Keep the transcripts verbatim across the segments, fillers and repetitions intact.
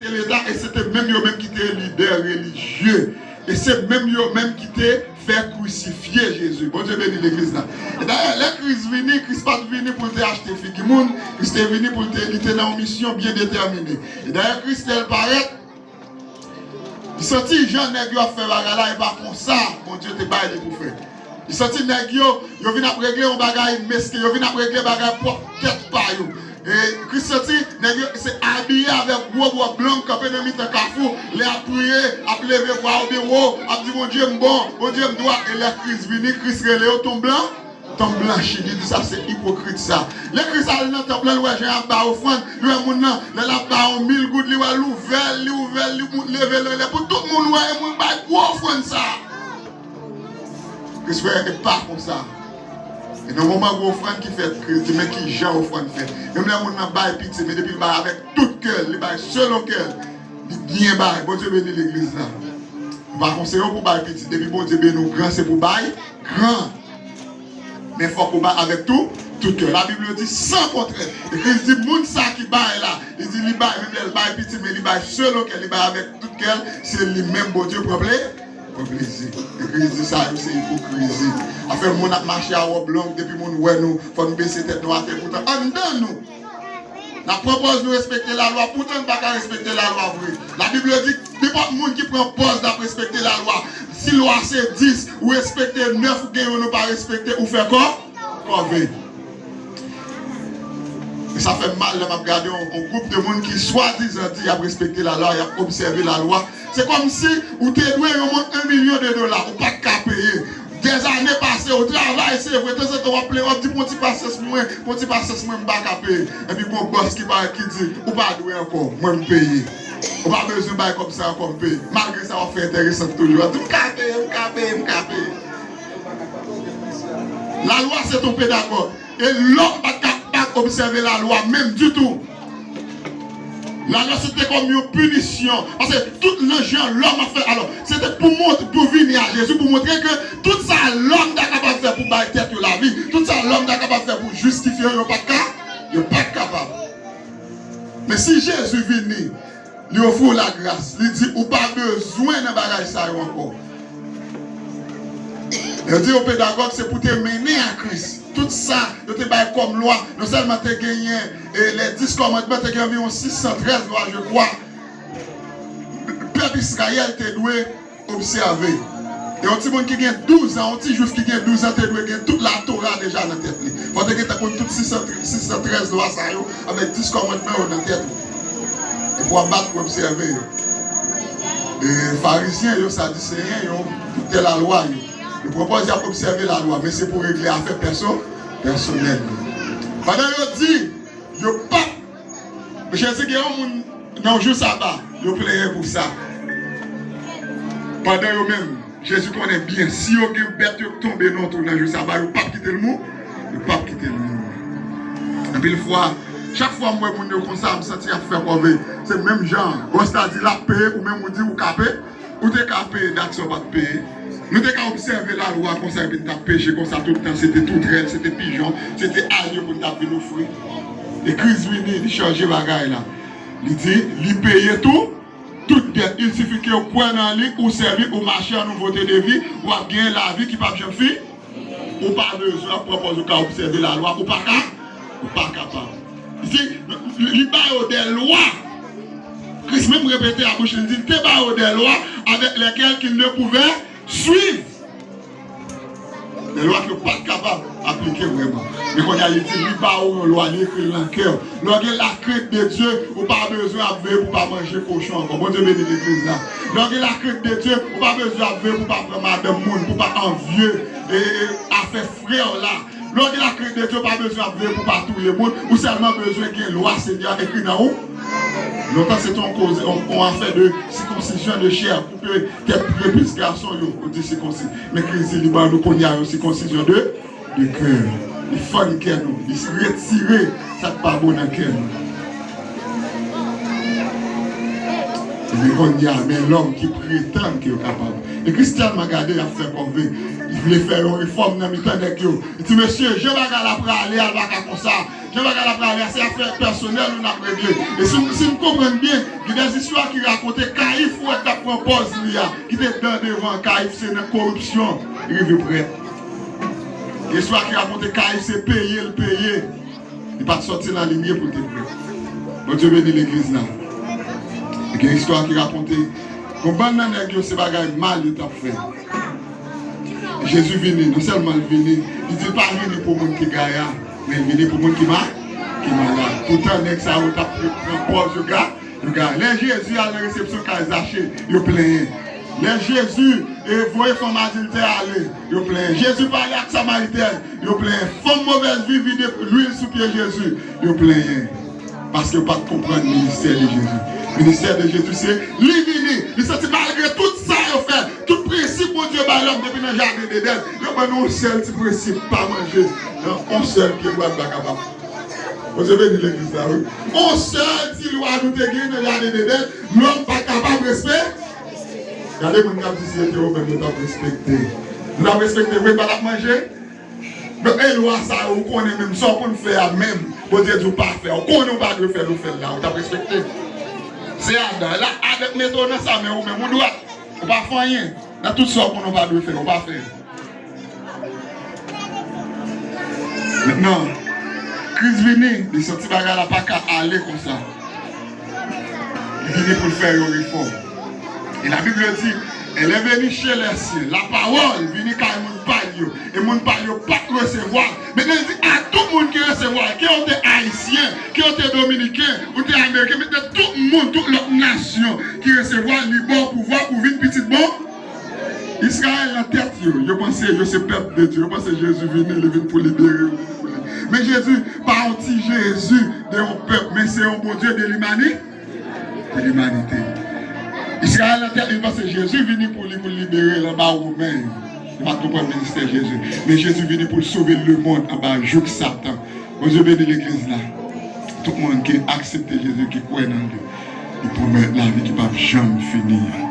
te Leta, e se te menm yo menm ki te lidè relijye. E se menm yo menm ki te fè krisifye Jezi. Bondye beni legliz la. E dayè, lè Kris vini, Kris pa t vini pou l te achte figi moun, Kris te vini pou l te, li te nan yon misyon byen detèmine. E dayè, Kris lè l parèt, li santi jan nèg yo ap fè bagay la, e pa konsa Bondye te bay li pou fè. Li santi nèg yo, yo vin ap regle yon bagay mesken, yo vin ap regle bagay pwòp tèt pa yo. E Kris santi nèg yo se abiye avèk gwo wòb blan, kanpe nan mitan kafou, lè ap priye, ap leve vwa yo byen wo, ap di, "Bondye, m bon, Bondye, m dwat." E lè Kris vini, Kris rele yo, "Tonm blan, tonm blanchi." Li di, "Sa se ipokrit sa." Lè Kris al nan tanp lan, li wè jan y ap bay ofrann, li wè moun nan, lè l ap bay yon mil goud, li wè l ouvè l, li ouvè l, li leve l anlè pou tout moun wè, e moun bay gwo ofrann sa. Kris fè, e pa konsa. E nan moman gwo ofrann ki fèt, Kris di, "Men ki jan ofrann fèt." Menm lè moun nan bay piti, men depi l bay avèk tout kè l, li bay selon kè l, li byen bay. Bondye beni legliz la. Ou pa konseye w pou bay piti. Depi Bondye beni w gran, se pou bay gran. Men fòk ou bay avèk tou, tout kè. Labib yo di, san kontrè. E Kris di, moun sa ki bay la, li di, li bay, menm lè l bay piti, men li bay selon kè l, li bay avèk tout kè l, se li menm Bondye pran ple-, pran plezi. E Kris di, sa yo se ipokrizi. Afè moun ap mache a wòb long, depi moun wè nou, fò nou bese tèt nou atè, poutan anndan nou, n ap pran pòz nou respekte lalwa, poutan n pa ka respekte lalwa vre. Labib yo di, nenpòt moun ki pran pòz l ap respekte lalwa, si lwa se dis, ou respekte nèf, ou gen youn ou pa respekte, ou fè kò, kòve. E sa fè m mal lè m ap gade yon, yon gwoup de moun ki swadizan di y ap respekte lalwa, y ap obsève lalwa. Se kòmsi ou te dwe yon moun yon milyon de dola, ou pa t ka peye. Dèzane pase, ou travay, se vre, tanzantan w ap plede, w ap di, "Bon, ti pasyans mwen, bon, ti pasyans mwen, m pa ka peye." Epi gon bòs ki parèt ki di, "Ou pa dwe ankò, mwen m peye. Ou pa bezwen bay kòb sa ankò, m peye." Malgre sa, w ap fè enteresan toujou. W ap di, "M ka peye, m ka peye, m ka peye." Lalwa se yon pedagòg. E lòm pa t ka pa obsève lalwa menm ditou. Lalwa se te kòm yon pinisyon. Paske tout nan jan lòm ap fè, alò, se te pou montre, pou vini a Jezi, pou montre ke tout sa lòm ta kapab fè pou bay tèt yo lavi, tout sa lòm ta kapab fè pou jistifye yo, yo pa t ka, yo pa t kapab. Men si Jezi vini, li ofri w lagras, li di, "Ou pa bezwen nan bagay sa yo ankò." Yo di yo pedagòg se pou te mennen a Kris. Tout sa yo te bay kòm lwa, non sèlman te genyen, e, les dix commandements, te gen anviwon sis san trèz lwa, je crois, pèp Izrayèl te dwe obsève. E yon timoun ki gen douz an, yon ti jwif ki gen douz an, te dwe gen tout Latora deja nan tèt li. Fò te gentan konn tout sis san, sis san trèz lwa sa yo, avèk dis kòmandman yo nan tèt ou. Epi w ap bat pou obsève yo. E Farizyen yo, Sadiseyen yo, doktè lalwa yo, yo pran pòz y ap obsève lalwa, men se pou regle afè pèso-, pèsonèl yo. Pandan yo di, yo p ap, Jezi gen yon moun nan yon jou saba, yo plenyen pou sa. Pandan yo menm, Jezi konnen byen, si yo gen bèt yo k tonbe nan yon twou nan jou saba, yo p ap kite l mou-, yo p ap kite l mouri. Anpil fwa, chak fwa m wè moun yo konsa, m santi y ap fè kòve. Se menm jan, bòs la di l ap peye, ou menm ou di ou ka pe-, ou te ka peye dat sa w pa t peye. Nou te ka obsève lalwa konsa epi n t ap peche konsa tout tan. Se te toutrèl, se te pijon, se te alye pou n t ap vin ofri. E Kris vini, li chanje bagay la. Li di, li peye tou, tout dèt. Il sifi ke w kwè nan li, ou sèvi, ou mache an nouvote de vi, w ap genyen lavi ki p ap janm fi-, ou pa bezwen ap pran pòz ou ka obsève lalwa, ou pa ka, ou pa kapab. Li di, li ba yo de lwa. Kris menm repete a bouch li, li di, li te ba yo de lwa avec lesquelles qu'ils ne pouvaient suivre. De lwa ke yo pa t kapab aplike vrèman. Men kounye a, li di, li ba ou yon lwa, li ekri l nan kè w. Lè w gen lakrent de Dye, ou pa bezwen ap veye pou pa manje kochon ankò. Bondye beni legliz la. Lè w gen lakrent de Dye, ou pa bezwen ap veye pou pa pran madanm moun, pou pa anvye, e, e, afè frè w la. Lè w gen lakrent de Dye, ou pa bezwen ap veye pou pa touye moun. Ou sèlman bezwen gen lwa Senyè a ekri nan ou. Lontan se te yon koze, yon, yon afè de sikonsiyon de chè, koupe tèt prepis gason yo, ou di sikonsi. Men Kris di li ban nou kounye a yon sikonsiyon de, de kè. Li fann kè nou, li retire sa k pa bon nan kè nou. Ebyen kounye a, men lòm ki pretann ke yo kapab. E Kris tèlman gade, y ap fè kòve. Li vle fè yon refòm nan mitan nèg yo. Li di, "Mesye, jan bagay la prale a, l pa ka konsa." Jan bagay la prale a, se afè pèsonèl nou n ap regle. E si, si n konprann byen, gen de istwa ki rakonte Kayif ou wè k t ap pran pòz li a, ki te dan devan. Kayif se nan koripsyon li rive prèt. Gen istwa ki rakonte Kayif se peye l peye. Li pa t sòti nan limye pou l te prèt. Bondye beni legliz la. Gen istwa ki rakonte, yon bann nan nèg yo se bagay mal yo t ap fè. Jezi vini, non sèlman l vini, li di l pa vini pou moun ki gaya, men l vini pou moun ki ma, ki malad. Poutan nèg sa yo t ap pran pòz yo ga, yo gaya. Lè Jezi al nan resepsyon kay Zache, yo plenyen. Lè Jezi e voye fanm adiltè ale, yo plenyen. Jezi pale ak Samaritèn, yo plenyen. Fanm movèz vi vide lwil sou pye Jezi, yo plenyen. Paske yo pa t konprann ministè de Jezi. Ministè de Jezi se, li vini, li santi malgre tout sa yo fè, tout prensip Bondye bay lòm depi nan jaden Edenn, yo ban nou yon sèl ti prensip, pa manje nan yon sèl pye bwa n pa kapab. Bondye beni legliz la, wi. Yon sèl ti lwa nou te gen nan jaden Edenn, lòm pa kapab respekte. Gade moun k ap di si yo te yo menm yo t ap respekte. Nou t ap respekte vre, n pa t ap manje. Donk, e lwa sa yo, ou konnen menm sa w konn fè a menm, Bondye di w pa fè, ou konnen ou pa dwe fè l, ou fè l la, ou t ap respekte. Se Adan, la, Adan k mete w nan sa, men ou menm, ou dwat, ou pa fè anyen. Nan tout sa w konnen ou pa dwe fè, ou pa fè. Mentnan, Kris vini, li santi bagay la pa ka ale konsa. Li vini pou l fè yon refòm. E Labib yo di, elle est venue chez les siens. Lapawòl vini kay moun pa l yo. E moun pa l yo pa t resevwa l. Mentnan, li di, a tout moun ki resevwa l, ke w te ayisyen, ke w te dominiken, ou te ameriken, mentnan tout moun, tout lòt nasyon ki resevwa l, li ba w pouvwa pou w vin pitit Bon Izrayèl nan tèt yo, yo panse yo se pèp de Dye. Yo panse Jezi vini, li vin pou libere yo, li vin pou li. Men Jezi pa yon ti Jezi de yon pèp, men se yon Bondye de limani-, de limanite. Izrayèl nan tèt li panse Jezi vini pou li, pou l libere l anba Women yo. Yo pa t konprann ministè Jezi. Men Jezi vini pou l sove lemonn anba jouk Satan. Bondye beni legliz la. Tout moun ki aksepte Jezi, ki kwè nan li, li pwomèt lavi ki p ap janm fini a.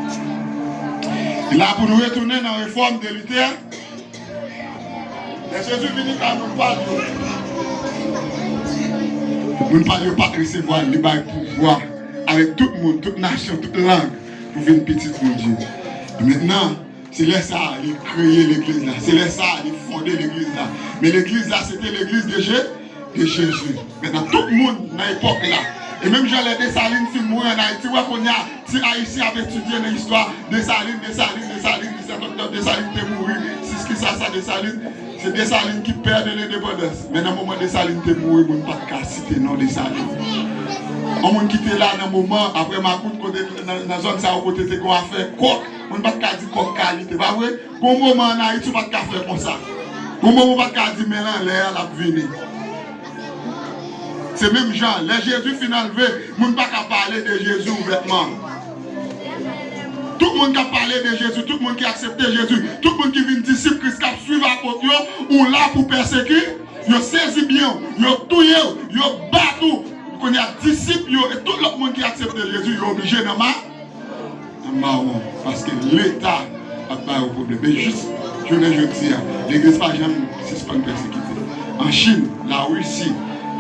Li la pou nou retounen nan refòm de lite. Lè Jezi vini kay moun pa l yo, moun pa l yo pa t resevwa l, li bay pouvwa avèk tout moun, tout nasyon, tout lang pou vin pitit Bondye. Mentnan, se lè sa a li kreye legliz la. Se lè sa a li fonde legliz la. Men legliz la, se te legliz de Je-, de Jezi. Mentnan, tout moun nan epòk la, e menm jan lè Desalin fin mouri ann Ayiti, wè kounye a, ti Ayisyen ap etidye nan istwa Desalin, Desalin, Desalin, ki Sent Oktòb Desalin te mouri, Siskis Asa Desalin. Se Desalin ki pè de lendepandans. Men nan moman Desalin te mouri, moun pa t ka site non Desalin. Yon moun ki te la nan moman, apre Makout, kote, nan, nan zòn sa yo kote te gon afè kòk, moun pa t ka di kòk kalite, pa vre? Gon moman ann Ayiti, ou pa t ka fè konsa. Gon moman, ou pa t ka di men l anlè a, l ap vini. Se menm jan, lè Jezi fin anlve, moun pa ka pale de Jezi ouvètman. Tout moun k ap pale de Jezi, tout moun ki aksepte Jezi, tout moun ki vin disip Kris, k ap swiv apot yo, ou la pou pèsekite yo, sezi byen w, yo touye w, yo bat ou. Kounye a, disip yo e tout lòt moun ki aksepte Jezi, yo oblije nan ma-, nan mawon, paske Leta ap ba yo pwoblèm. E jis jounen jodi a, legliz pa janm sispann pèsekite. An Chin, Larisi,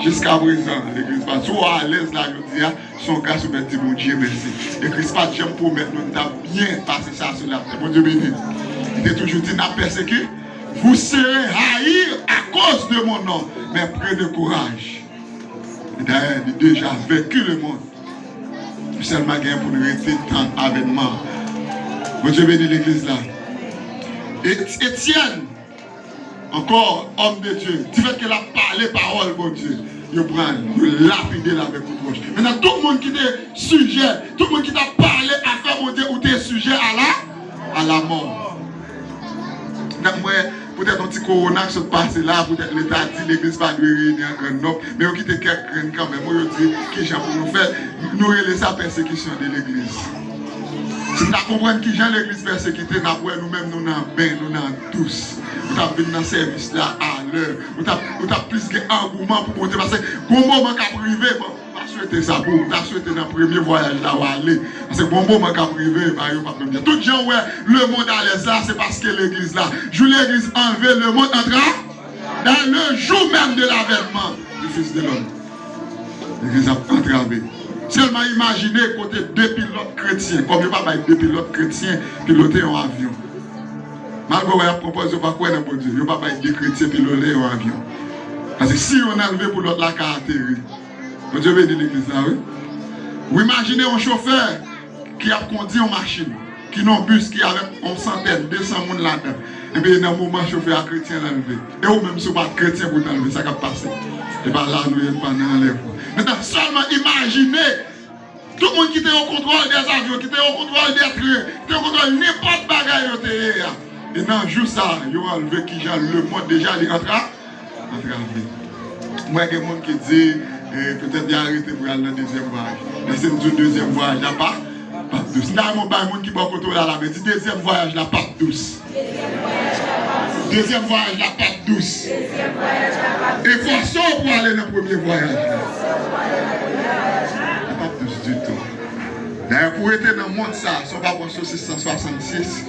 jiskaprezan, legliz pa. Si w alèz la jodi a, se yon gras ou mèt di Bondye mèsi. E Kris pa t janm pwomèt nou n t ap byen pase sa sou latè. Bondye beni. Li te toujou di n ap pèsekite. Vous serez haïs à cause de mon nom, mais prenez courage. E dayè, li deja venki lemonn. Nou sèlman gen pou n rete tann avènman. Bondye beni legliz la. E-, Etyèn, ankò, òm de Dye, difèt ke l ap pale pawòl Bondye, yo pran l, yo lapide l avèk kout wòch. Mentnan, tout moun ki te sijè, tout moun ki t ap pale afè Bondye, ou te sijè a la, a la mò. Donk, mwen, poutèt yon ti kowona k sot pase la, poutèt Leta di legliz pa dwe reyini an gran nonb, men yo kite kèk grenn kanmenm, wi, yo di, kijan pou nou fè? Nou rele sa pèsekisyon de legliz. Si n ta konprann kijan legliz pèsekite, n ap wè nou menm, nou nan ben, nou nan dous. Nou t ap vin nan sèvis la alè. Nou t ap, nou t ap plis gen angouman pou Bondye, paske gon moman k ap rive, bon, m pa swete sa pou ou. M ta swete nan premye vwayaj la w ale. Paske gon moman k ap rive, bagay yo p ap menm jan. Tout jan w wè lemonn alèz la, se paske legliz la. Jou legliz anlve, lemonn antre dans le jour même de l'avènement du Fils de l'homme. Legliz ap antrave. Sèlman imajine kote de pilòt kretyen, kòm yo pa bay de pilòt kretyen pilote yon avyon. Malgre wè y ap pran pòz yo pa kwè nan Bondye, yo pa bay de kretyen pilote yon avyon. Paske si yonn anlve pou lòt la ka ateri. Bondye beni legliz la, wi. Ou imajine yon chofè ki ap kondi yon machin, ki nan yon bis ki avèk yon santèn, de san moun ladan. Ebyen, nan moman chofè a kretyen l anlve. E ou menm, si w pa t kretyen pou w t anlve, sa k ap pase? E pa la nou ye, n pa nan anlèvman. Mentnan, sèlman imajine tout moun ki te o kontwòl dèzavyon, ki te o kontwòl dètren, ki te o kontwòl nenpòt bagay yo te ye a. E nan jou sa a, yo anlve kijan lemonn deja li antra antrave. Mwen gen moun ki di, eh, petèt y a rete pou y al nan dezyèm vwayaj. Men si m di w dezyèm vwayaj la pa, p ap dous. M ta renmen w bay moun ki bò kote w la la, men di dezyèm vwayaj la p ap dous. Dezyèm vwayaj la p ap dous. E fòse w pou w ale nan premye vwayaj la. Li p ap dous ditou. Dayè, pou w rete nan mond sa, si w pa pran sosis san swasannsis,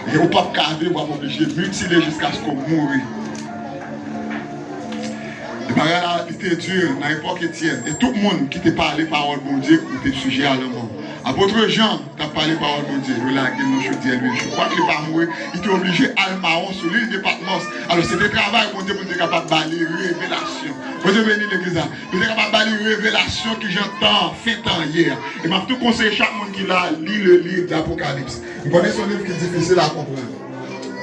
e ou p ap ka viv, w ap oblije mitile jiskaske w mouri. E bagay la, li te di nan epòk Etyèn, e tout moun ki te pale pawòl Bondye, li te sijè a lanmò. Apot Jan t ap pale pawòl Bondye, yo lage l nan chodyè lwil cho. Kwak li pa mouri, li te oblije al mawon sou lil de Patmòs. Alò, se te travay Bondye pou l te kapab ba li revelasyon. Bondye beni legliz la. Li te kapab ba li revelasyon kijan tan, fen tan ye a. E m ap tou konseye chak moun ki la, li le liv Apokalips. M konnen se yon liv ki difisil a konprann.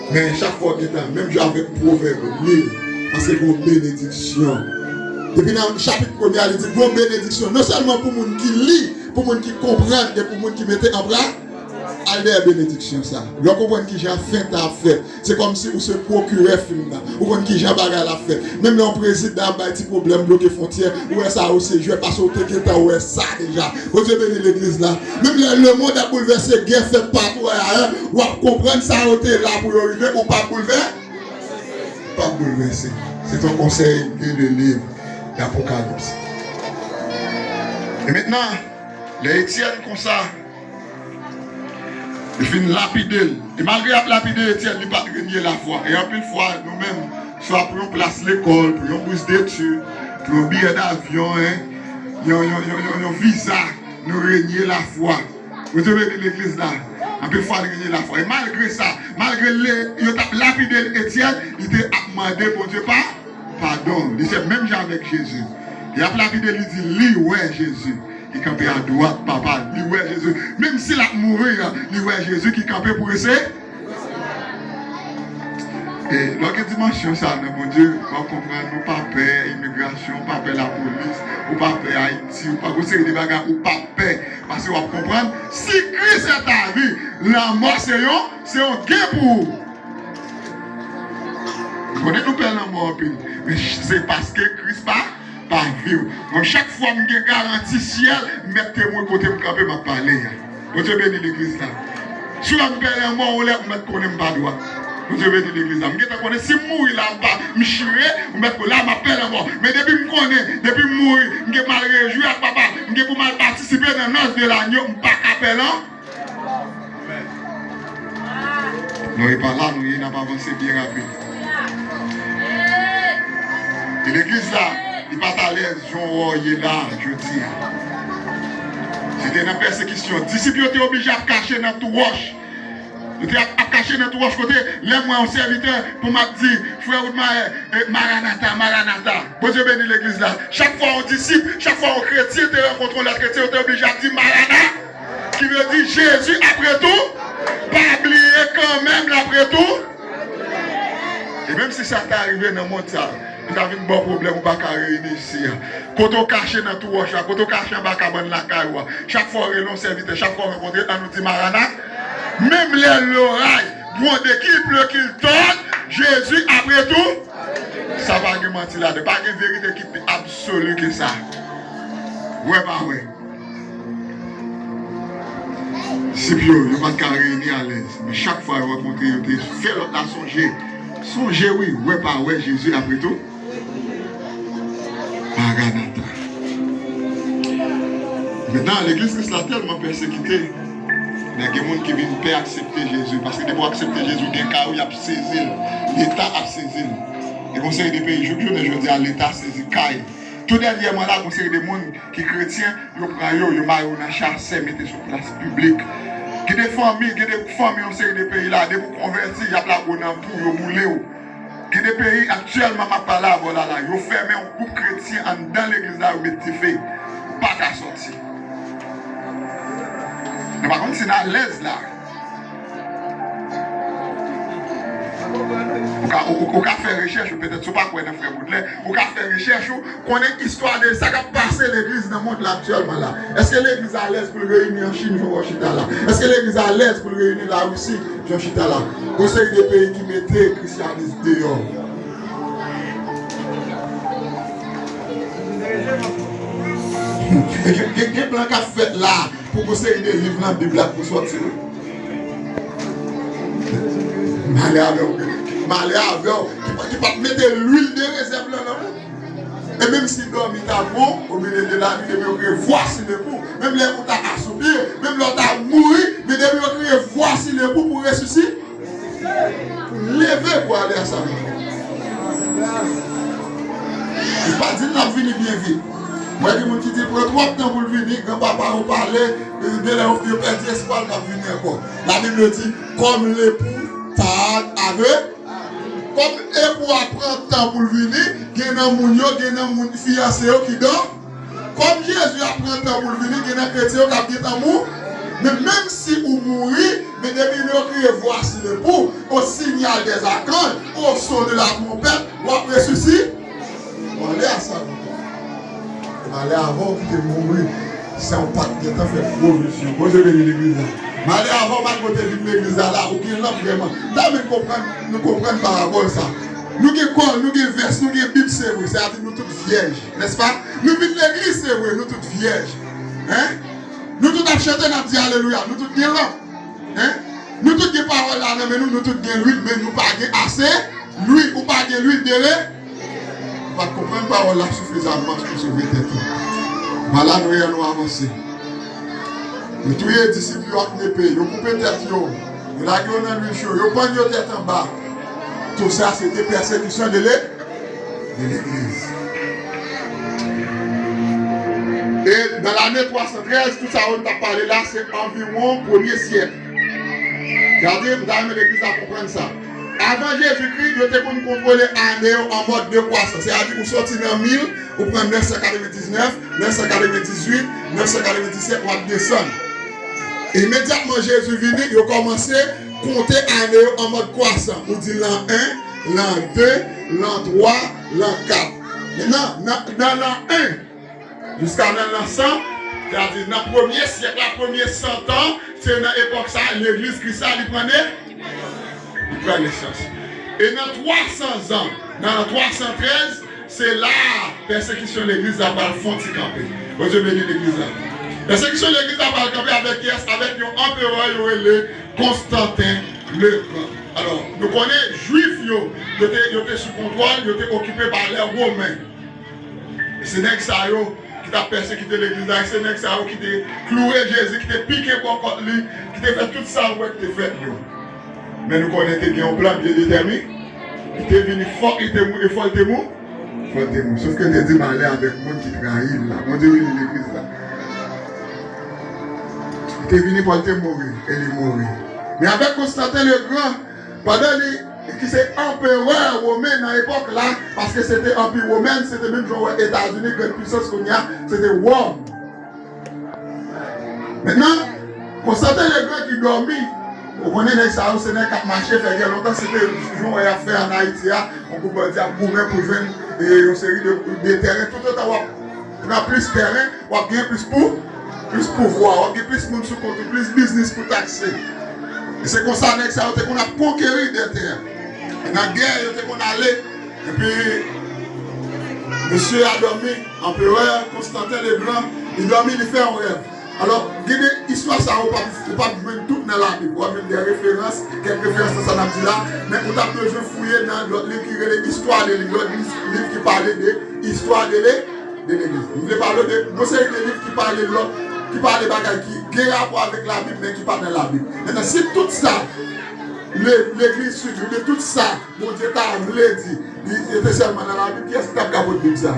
Men chak fwa w gen tan, menm jan avèk Pwovèb, li l, paske gen yon benediksyon. Depi nan chapit premye a, li di, gen yon benediksyon. Non sèlman pou moun ki li, pou moun ki konprann, men pou moun ki mete an pra-, al dèyè benediksyon sa. Lè w konprann kijan fen tan ap fèt, se kòmsi ou se pwokirè fim nan. Ou konn kijan bagay la ap fèt. Menm lè yon prezidan ap bay ti pwoblèm, bloke fwontyè, ou wè sa yo se jwèt, paske ou te gentan wè sa deja. Bondye beni legliz la. Menm lè lemonn ap boulvèse, gè fèt patou ayayè, w ap konprann sa yo te la pou yo rive, ou p ap boulvè-, p ap boulvèse. Se te yon konsèy de le liv d'Apokalips. E mentnan, lè Etyèn konsa, Yo fin lapide l. E malgre y ap lapide Etyèn, li pa t renye lafwa. E anpil fwa, nou menm, swa pou yon plas lekòl, pou yon bous detid, pou yon biyè davyon, en, yon, yon, yon, yon, yon viza, nou renye lafwa. Bondye beni legliz la. Anpil fwa, nou renye lafwa. E malgre sa, malgre le, yo t ap lapide l, Etyèn, li te ap mande Bondye pa, padon. Li se menm jan avèk Jezi. Y ap lapide l, li di, li wè Jezi. Li kanpe adwat Papa l, li wè Jezi. Menm si l ap mouri, li wè Jezi ki kanpe pou rese. E lè w gen dimansyon sa nan Bondye, w ap konprann ou pa pè imigrasyon, ou pa pè lapolis, ou pa pè Ayiti, ou pa, gon seri de bagay ou pa pè. Paske w ap konprann, si Christ est ta vie, lanmò se yon, se yon gen pou ou. M konnen nou pè lanmò anpil, men se paske Kris pa pa vi w. Mwen, chak fwa m gen garanti syèl, m mèt temwen kote m kanpe, m ap pale a. Bondye beni legliz la. Si w wè m pè lanmò, yon lè m mèt konnen m pa dwat. Bondye beni legliz la. M gentan konnen si m mouri la, m pa, m chire, m mèt konnen la, m ap pè lanmò. Men depi m konnen, depi m mouri, m gen pou m al rejwi ak Papa, m gen pou m al patisipe nan nòs de lanyo, m pa ka pè lanmò. Non, e pa la nou ye, n ap avanse byen rapid. E legliz la, li pa t alèz jan w wè w ye la, jodi a. Se te nan pèsekisyon. Disip yo te oblije ap kache nan twou wòch. Yo te ap, ap kache nan twou wòch kote, lè m wè yon sèvitè, pou m ap di, frè Woodmayer, eh, Maranata, Maranata. Bondye beni legliz la. Chak fwa yon disip, chak fwa yon kretyen te rankontre yon lòt kretyen, yo te oblije ap di, Maranata. Ki vle di Jezi ap retou-, pa bliye kanmenm l ap retou-. E menm si sa ta rive nan mond sa, li ta vin ba w pwoblèm, ou pa ka reyini isi a. Kote w kache nan twou wòch la, kote w kache anba kabann lakay ou a, chak fwa w rele yon sèvitè, chak fwa w rankontre, ann nou di Maranata. Menm lè loray gwonde, ki ple, ki tòt, Jezi ap retou-. Sa pa gen manti ladan, pa gen verite ki pi absoli ke sa. Wè pa wè. Disip yo, yo pa t ka reyini alèz. Men chak fwa yo rankontre, yo te fè lòt la sonje. Sonje wi, wè pa wè, Jezi ap retou-. Maranata. Mentnan, legliz Kris la tèlman pèsekite, men gen moun ki vin pè aksepte Jezi. Paske depi w aksepte Jezi, w gen kay ou, y ap sezi l. Leta ap sezi l. E gon seri de peyi, jouk jounen jodi a, Leta sezi kay. Tou dènyèman la, gon seri de moun ki kretyen, yo pran yo, yo mare yo nan chasè, mete sou plas piblik. Gen de fanmi, gen de fanmi yon seri de peyi la, depi w konvèti, y ap lage w nan pou, yo boule w. Gen de peyi, aktyèlman, m ap pale avè w la, la, yo fèmen yon gwoup kretyen anndan legliz la, yo met dife. Ou pa ka sòti. Nou pa konn si n alèz la. Ou ka, ou, ou, ou ka fè rechèch ou, petèt si w pa kwè nan frè Baudelaire, ou ka fè rechèch ou, konnen istwa de sa k ap pase legliz nan mond la aktyèlman la. Èske legliz alèz pou l reyini an Chin, jan w chita la? Èske legliz alèz pou l reyini Larisi, jan w chita la? Gon seri de peyi ki mete krisyanis deyò. E gen, gen, gen plan k ap fèt la pou gon seri de liv nan Bib la pou sòti. Malè avè w, malè avè w ki pa, ki pa t mete lwil de rezèv lan nan ou. E menm si dòmi ta bon, au milieu de la nuit, depi yo kriye voici l'époux, menm lè ou ta asoupi, menm lè w ta mouri, men depi yo kriye voici l'époux pou resisite, leve pou ale a sa. Li pa di l ap vini byen vit. Mwen gen moun ki di l pran twòp tan pou l vini, granpapa yo pale, de lè yo, yo pèdi espwa l p ap vini ankò. Labib yo di, comme l'époux tarde avec, comme epou a pran tan pou l vini, gen nan moun yo, gen nan moun fiyanse yo ki dan Kòm Jezi ap pran tan pou l vini, gen nan kretyen yo k ap gentan mou. Men menm si ou mouri, men depi yo kriye voici l'époux, au signal des archanges, au son de la trompette, w ap resisite. Malè a sa, malè avè w ki te mouri san w pa t gentan fè pwofesi. Bondye beni legliz la. Malè avè w malgre w te vin legliz la, la, ou gen lanp vrèman. Dayè nou konprann, nou konprann parabòl sa. Nou gen kò, nou gen vès, nou gen Bib, se vre. Sètadi nou tout vyèj, nèspa? Nou vin legliz, se vre, nou tout vyèj. Hein? Nou tout ap chante, n ap di alelouya. Nou tout gen lanp. Hein? Nou tout gen pawòl la nan men nou, nou tout gen lwil, men nou pa gen ase lwil. Ou pa gen lwil, dere. Ou pa t konprann pawòl la sifizamman pou sove tèt ou. Malad, nou avanse. Yo touye disip yo ak nepe, yo koupe tèt yo, yo lage yo nan lwil cho, yo pann yo tèt anba. Tou sa, se te pèsekisyon de le, de legliz. E nan lane twa san trèz, tout sa yo n t ap pale la, se anviwon premye syèk. Gade, m ta renmen legliz la konprann sa. Avan Jezikri, yo te konn kontwole ane yo an mòd dekwasans. Sètadi, ou sòti nan mil, ou pran nèf san katrevendiznèf, nèf san katrevendizuit, nèf san katrevendiset, w ap desann. Imedyatman Jezi vini, yo kòmanse konte ane yo an mòd kwasan. Ou di lan en, lan de, lan twa, lan kat. Mentnan, nan, nan lan en, jiska nan lan san, sètadi nan premye syèk la, premye san tan, se nan epòk sa a, legliz Kris la, li pran ne-, li pran nesans. E nan twa san zan, nan twa san trèz, se la a pèsekisyon legliz la pral fè yon ti kanpe. Bondye beni legliz la. Pèsekisyon legliz la pral kanpe avèk kiyès? Avèk yon anperè yo rele Konstanten le Gran. Alò, nou konnen Jwif yo, yo te, yo te sou kontwòl, yo te okipe pa lè Women. E se nèg sa yo ki t ap pèsekite legliz la, e se nèg sa yo ki te kloure Jezi, ki te pike bò kòt li, ki te fè tout sa ou wè ki te fèt yo. Men nou konnen te gen yon plan byen detèmine. Li te vini, fòk li te mouri, fòk li te mouri, fòk li te mouri. Sof ke l te di malè avèk moun ki trayi l la. Bondye beni legliz la. Li te vini, fòk li te mouri, e li mouri. Men avèk Konstanten le Gran, pandan li, ki se anperè women nan epòk la, paske se te anpi women, se te menm jan w wè Etazini, grann pisans kounye a, se te Wòm. Mentnan, Konstanten le Gran ki dòmi, ou konnen nèg sa yo, se nèg k ap mache, fè gen lontan, se te jan w wè y ap fè ann Ayiti a, yon gwoup bandi ap goumen pou jwenn, e, yon seri de, de tèren, toutotan w ap pran plis tèren, w ap gen plis pou, plis pouvwa, w ap gen plis moun sou kont ou, plis biznis pou takse. E se konsa nèg sa yo te konn ap konkeri de tè. Nan gè, yo te konn ale, epi mesye a dòmi, anperè Konstanten le Gran, li dòmi, li fè yon rèv. Alò, gen de istwa sa yo, ou p ap, ou p ap jwenn tout nan Labib. W ap jwenn de referans, kèk referans nan sa n ap di la, men ou t ap bezwen fouye nan lòt liv ki rele Istwa de, lòt liv, liv ki pale de istwa de le, de legliz. M vle pale de yon seri de liv ki pale lòt, ki pale bagay ki gen rapò avèk Labib, men ki pa nan Labib. Mentnan, si tout sa le, legliz swiv, oubyen tout sa Bondye ta vle di, li, li te sèlman nan Labib, kiyès ki t ap ka pot Bib sa?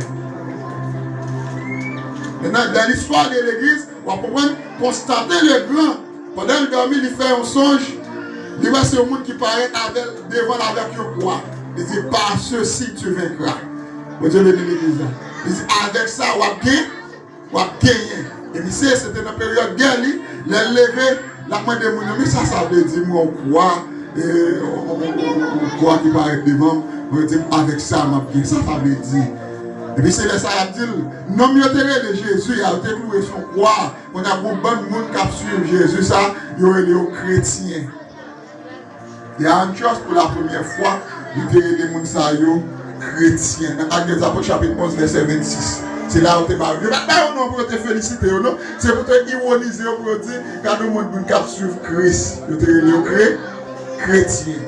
Maintenant, dans l'histoire de l'église, w ap konprann Konstanten Legrand, pandan l dòmi, li fè yon sonj, li wè se yon moun ki parèt avè l, devan l avèk yon kwa. Li di, par ceci tu vaincras. Bondye beni legliz la. Li di, avèk sa, w ap gen, w ap genyen. E misye, se te nan peryòd gè li, lè l leve, l ap mande moun yo, men sa sa vle di, m wè yon kwa, e, yon, yon, yon, yon, yon kwa ki parèt devan m, mwen di m, avèk sa, m ap gen, sa sa vle di. Epi se lè sa y ap di l, nonm yo te rele Jezi a, yo te kloure sou yon kwa, kounye a gon bann moun k ap swiv Jezi sa, yo rele yo kretyen. E a Antiyòs, pou la premyè fwa, li te rele moun sa yo kretyen. Nan Ak dèzapot, chapit onz, vèsè vennsis. Se la yo te ba yo. Yo pa t ba yo non pou yo te felisite yo, non. Se pou te iwonize yo, pou yo di, gade yon bann moun k ap swiv Kris. Yo te rele yo kre-, kretyen.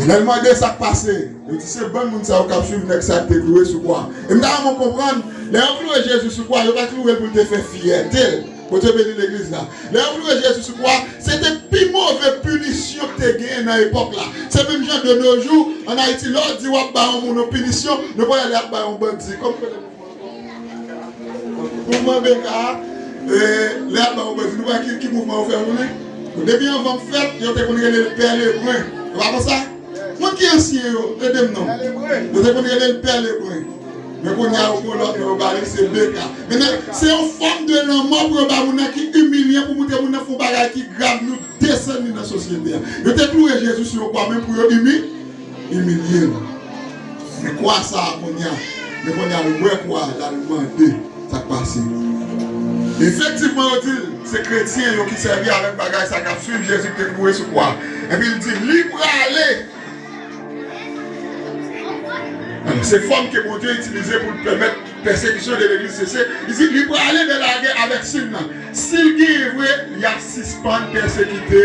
E lè l mande sa k pase, yo di se bann moun sa yo k ap swiv nèg sa k te kloure sou kwa. E m ta renmen w konprann, lè yo kloure Jezi sou kwa, yo pa t kloure l pou l te fè fyète l. Bondye beni legliz la. Lè yo kloure Jezi sou kwa, se te pi move pinisyon k te genyen nan epòk la. Se menm jan de nos jours, ann Ayiti, lè w di w ap ba yon moun yon pinisyon, nou pral lè ap ba yon bandi. Kòm Mouvman B K a, e, lè y ap ba w bandi, nou wè ki, ki mouvman yo fè pou li? Depi anvan m fèt, yo te konn rele l Pè Lebren. E pa konsa? Moun ki ansyen yo, ede m non. Yo te konn rele l Pè Lebren. Men kounye a, yo pran lòt non, yo ba li, se B K. Mentnan, se yon fòm de lanmò pou yo ba moun nan ki imilyan, pou montre moun nan fè yon bagay ki grav, nou desann li nan sosyete a. Yo te kloure Jezi sou yon kwa, men pou yo imi-, imilye l. Men kwa sa a kounye a, men kounye a l wè kwa a, l al mande sa k pase. Efektivman, yo di l, se kretyen yo ki sèvi avèk bagay sa k ap swiv Jezi ki te kloure sou kwa a. Epi l di, li prale. Se fòm ke Bondye itilize pou l pèmèt pèsekisyon de legliz sese. Li di, li prale nan lagè avèk siy nan. Si l genyen vre, y ap sispann pèsekite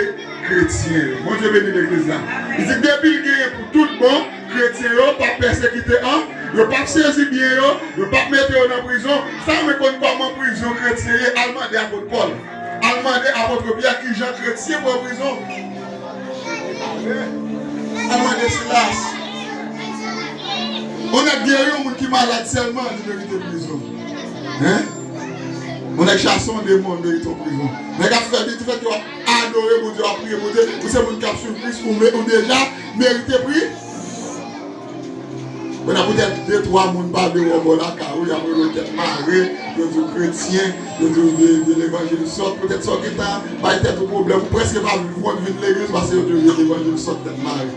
kretyen yo. Bondye beni legliz la. Li di, depi l genyen pou tout bon, kretyen yo p ap pèsekite an, yo p ap sezi byen yo, yo p ap mete yo nan prizon. Sa mwen konn kòman prizon kretyen ye, al mande apot Pòl. Al mande apot Pyè kijan kretyen pran prizon. Al mande Silas. On nèg geri yon moun ki malad sèlman, li merite prizon. Hein? On nèg chase yon demon, li merite yon prizon. Nèg ap fè byen, di fèt yo ap adore Bondye, yo ap priye Bondye, ou se moun k ap swiv Kris, ou me-, ou deja merite pri. Kounye a poutèt de twa moun pa vle wè w bò lakay ou, y ap rele w tèt mare, yo di w kretyen, yo di w de, de levanjil sòt, poutèt sa w gentan bay tèt ou pwoblèm, ou prèske pa vle vin legliz paske yo di w de levanjil sòt tèt mare.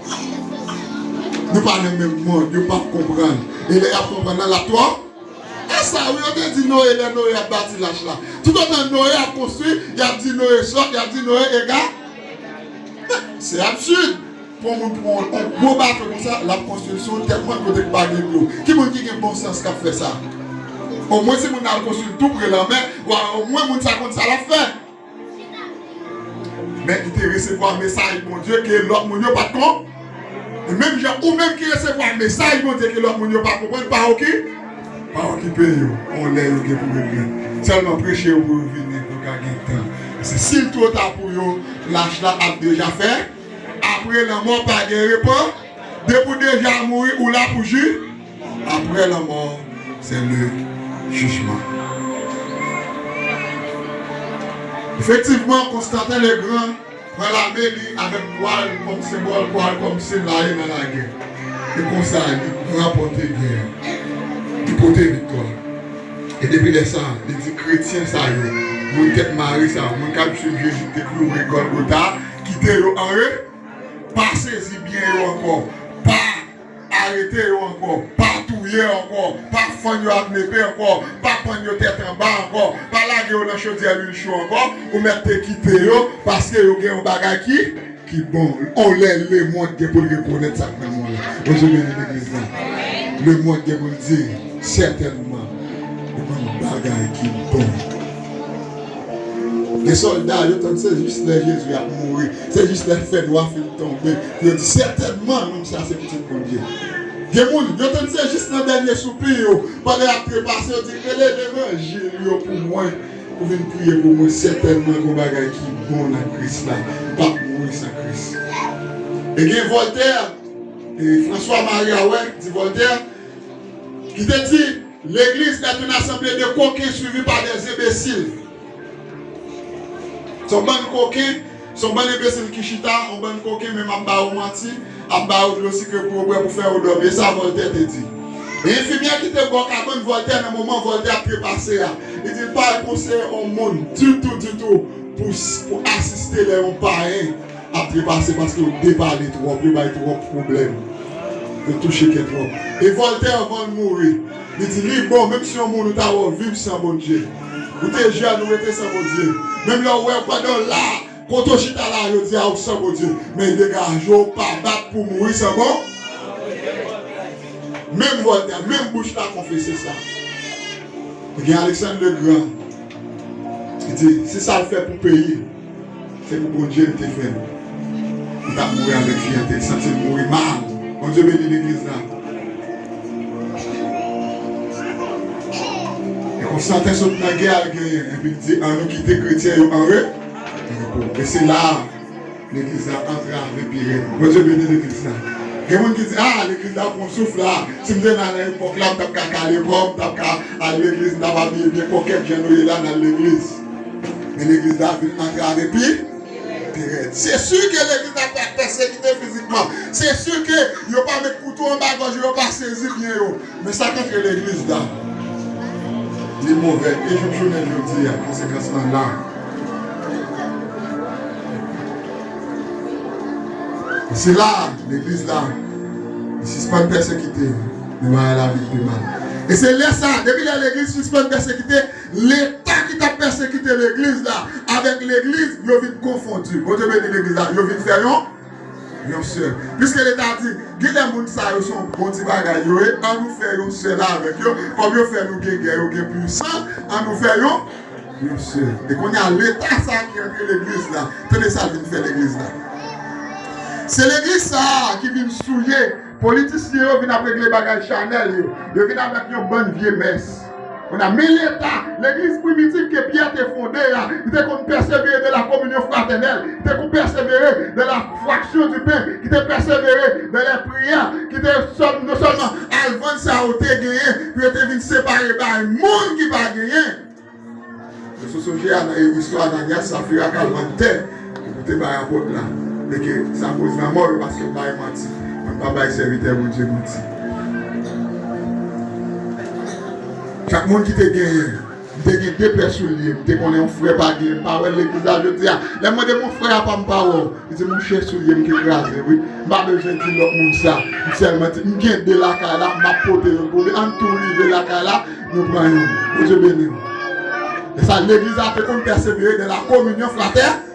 Nou pa nan menm mond, yo p ap konprann. E lè y ap konprann nan l ap twò. E sa wi, yo te di Noye lè Noye ap bati lach la. Toutotan Noye ap konstwi, y ap di Noye sòt, y ap di Noye ega. Se absid. Pou yon moun pran yon gwo bato konsa, l ap konstwi l sou yon tèt mòn kote k pa gen dlo. Ki moun ki gen bon sans k ap fè sa? Omwen si moun nan al konstwi l tou pre lanmè, wa, omwen moun sa konn sa l ap fè. Men li te resevwa mesaj Bondye ke lòt moun yo pa t kon. E menm jan ou menm ki resevwa mesaj Bondye ke lòt moun yo pa konprann, pa oki-, pa okipe yo. On lè yo gen pou regle. Sèlman preche yo pou yo vini, pou yo ka gen tan. Paske si l twò ta pou yo, lach la ap deja fè. Apre lanmò, pa gen repan. Depi w deja mouri, ou la pou ji. Après la mort, c'est le jugement. Efektivman, Konstanten Legrand pran lame li avèk kwa l kòm senbòl, kwa l kòm siy la ye nan lagè. E konsa, li ranpòte gè a. Li pote viktwa. E depi lè sa a, li di kretyen sa yo, moun tèt mare sa yo, moun k ap swiv Jezi ki te kloure Gòlgota, kite yo anre, pa sezi byen yo ankò, pa arete yo ankò, pa touye ankò, pa fann yo ak nepe ankò, pa pann yo tèt anba ankò, pa lage yo nan chodyè lwil cho ankò, ou mèt te kite yo, paske yo gen yon bagay ki, ki bon. On lè lemonn gen pou l rekonèt sa k nan men w la. Bondye beni legliz la. Lemonn gen pou l di, sètènman, yo konn bagay ki bon. Gen sòlda, yo tann se jis lè Jezi ap mouri, se jis lè fènwa fin tonbe, pou yo di, sètènman, nonm sa se Pitit Bondye. Gen moun, yo tann se jis nan dènye soupi yo, pandan y ap trepase, yo di, rele levanjil yo pou mwen, pou vin priye pou mwen. Sètènman, gen yon bagay ki bon nan Kris la. M p ap mouri san Kris. E gen Vòltè, E François Marie Arouet, di Voltaire, ki te di, L'église est une assemblée de coquins suivis par des imbéciles. Se yon bann koken, se yon bann enbesil ki chita, yon bann koken, menm ap ba ou manti, ap ba ou dlo sikre pou ou bwè, pou fè ou dòmi. E sa Voltaire te di. E enfimyè ki te bò kabann Voltaire nan moman Voltaire ap trepase a, li di l pa konseye yon moun ditou, ditou pou, pou asiste lè yon payen ap trepase paske yo depale twòp, yo bay twòp pwoblèm. Yo touche kè twòp. E Voltaire, anvan l mouri, li di, li bon, menm si yon moun ou ta wè w viv san Bondye, ou te jèn, ou rete san Bondye, menm lè w wè pandan w la, kote w chita la, yo di a ou san Bondye, men degaje w, pa bat pou mouri san Bon. Menm Voltaire, menm bouch la konfese sa. Gen Alexandre le Grand, li di, si sa l fè pou peyi l, se pou Bondye l te fè l. Li t ap mouri avèk fyète, li santi l mouri mal. Bondye beni legliz la. E konsanten sot nan gè al genyen, epi l di, an nou kite kretyen yo an re, an repo. E se la a, legliz la antrave pi rèd. Bondye beni legliz la. Gen moun ki di, a, legliz la pran souf la. Si m te nan epòk la, m t ap ka kale kò m, m t ap ka al legliz, m t ap abiye byen kòkèt jan nou ye la, n al legliz. Men legliz la vin antrave pi, pi rèd. Se si ke legliz la pral pèsekite fizikman. Se si ke yo pa met kouto anba gòj yo, yo pa sezi byen yo. Men sa k antre legliz la, li movè. E jouk jounen jodi a, konsekans lan la. E se la, legliz la, li sispann pèsekite, men bagay la vin pi mal. E se lè sa, depi lè legliz sispann pèsekite, Leta ki t ap pèsekite legliz la avèk legliz, yo vin konfondi. Bondye beni legliz la, yo vin fè yon, yon sèl. Piske Leta di, gen de moun sa yo se yon bon ti bagay yo ye, an nou fè yon sèl avèk yo. Kòm yo fè nou gen gè, yo gen pwisans, an nou fè yon, yon sèl. E kounye a, Leta sa ki antre legliz la, tande sa l vin fè legliz la. Se legliz sa a ki vin souye politisyen yo, vin ap regle bagay chanèl yo. Yo vin avèk yon bann vye mès. Kounye a, men Leta, legliz primitif ke Pyè te fonde a, ki te konn pèsevere de la communion fraternelle, ki te konn pèsevere de la fraction du pain, ki te pèsevere de la priyè, ki te sèl, non sèlman al vann sa yo te genyen, pou yo te vin separe bay moun ki pa genyen. Yo sou sonje a nan istwa Ananyas, Safira k al vann tè pou te bay apot la. E ke sa koz lanmò yo paske yo bay manti. Mwen pa bay sèvitè Bondye manti. Chak moun ki te genyen, m te gen de pè soulye, m te konnen yon frè pa genyen, m pa wè l legliz la jodi a. Lè m mande m yon frè apa m pa wè w, li di, monchè, soulye m ki kraze, wi. M pa bezwen di lòt moun sa. M sèlman di, m gen de lakay la, m ap pote youn pou li. Ann tou rive lakay la, nou pran youn. Bondye beni w. E sa, legliz la te konn pèsevere de la communion fraternelle.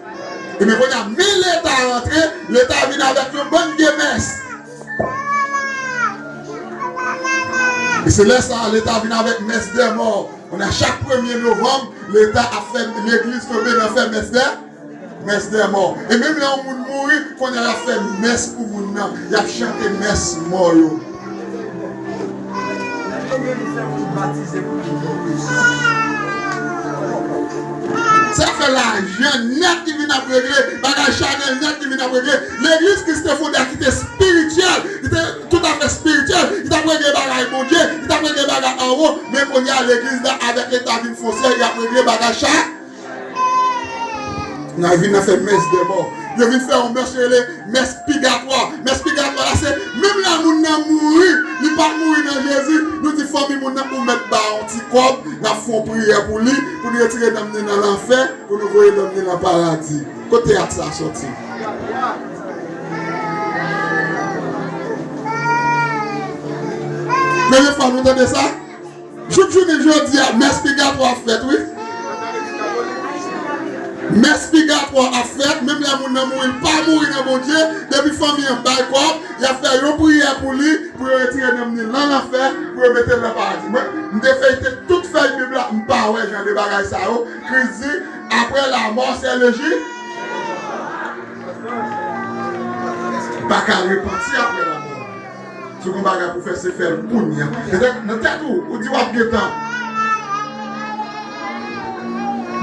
E men kounye a, men Leta rantre, Leta vin avèk yon bann vye mès. E se lè sa a, Leta vin avèk mès dè mò. Kounye a, chak premye novanm, Leta ap fè, legliz tonbe nan fè mès dè, mès dè mò. E menm lè yon moun mouri, kounye a, y ap fè mès pou moun nan. Y ap chante mès mò yo. Sa fè lajan nèt ki vin ap regle, bagay chanèl nèt ki vin ap regle. Legliz Kris te fonde a ki te espirityèl, ki te toutafè espirityèl, ki t ap regle bagay Bondye, ki t ap regle bagay anwo, men kounye a legliz la avèk Leta vin fè yon sèl, y ap regle bagay cha. N a vin nan fè mès dè mò. Yo vin fè yon mès yo rele mès pigatwa. Mès pigatwa la se menm lè moun nan mouri, li pa mouri nan Jezi, nou di fanmi moun nan ou mèt ba yon ti kòb, n ap fè yon priyè pou li, pou n retire nanm li nan lanfè, pou nou voye nanm li nan paradi. Kot teyat sa a sòti? Premye fwa nou tande sa? Jouk jounen jodi a, mès pigatwa ap fèt, wi. Mès pigatwa ap fèt, menm lè moun nan mouri, l pa mouri nan Bondye, depi fanmi an bay kòb, y ap fè yon priyè pou li, pou yo retire nanm li nan lanfè, pou yo mete l nan paradi. Mwen, m te feyte tout fèy Bib la, m pa wè jan de bagay sa yo. Kris di, après la mort, c'est le ju-, pa ka repanti apre lanmò. Si w gen bagay pou fè, se fè l kounye a. Petèt nan tèt ou, ou di w ap gen tan.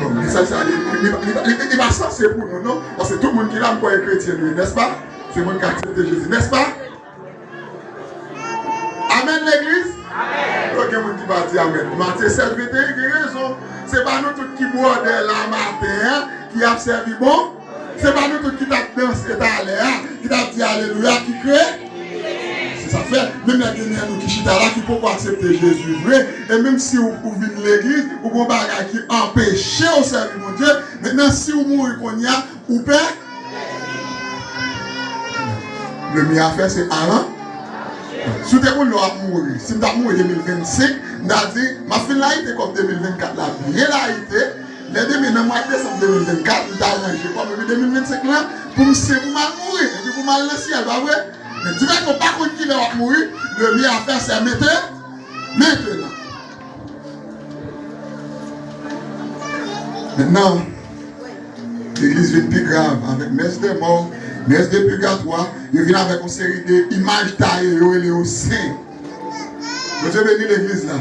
Bon, mesaj sa, li, li, li, li, li, li pa sanse pou nou, non? Paske tout moun ki la, m kwè e kretyen nou ye, nèspa? Se moun k aksepte Jezi, nèspa? E sèt venteyen gen rezon. Se pa nou tout ki bwòdè la maten an ki ap sèvi bon. Se pa nou tout ki t ap danse talè a, ki t ap di alelouya, ki kre. Se sa k fè, menm lè gen nan nou ki chita la, ki poko aksepte Jezi vre, e menm si w, ou vin legliz, ou gen yon bagay ki anpeche w sèvi Bondye, mentnan si w mouri kounye a, ou pè. Premye afè se avan. Si w te konn lè w ap mouri, si m t ap mouri de mil vennsenk, m ta di, m ap fin layite kòb de mil vennkat la, byen layite. Lè demen nan mwa desanm de mil vennkat, m ta ranje kòb, epi de mil vennsenk lan, pou m sen, pou m al mouri, epi pou m al nan syèl, pa vre? Men di nèg ou pa konn kilè w ap mouri, premye afè se mete, mentnan. Mentnan, legliz vin pi grav avèk mès de mò, mès de pigatwa, yo vin avèk yon seri de imaj taye, yo rele yo sen. Bondye beni legliz la.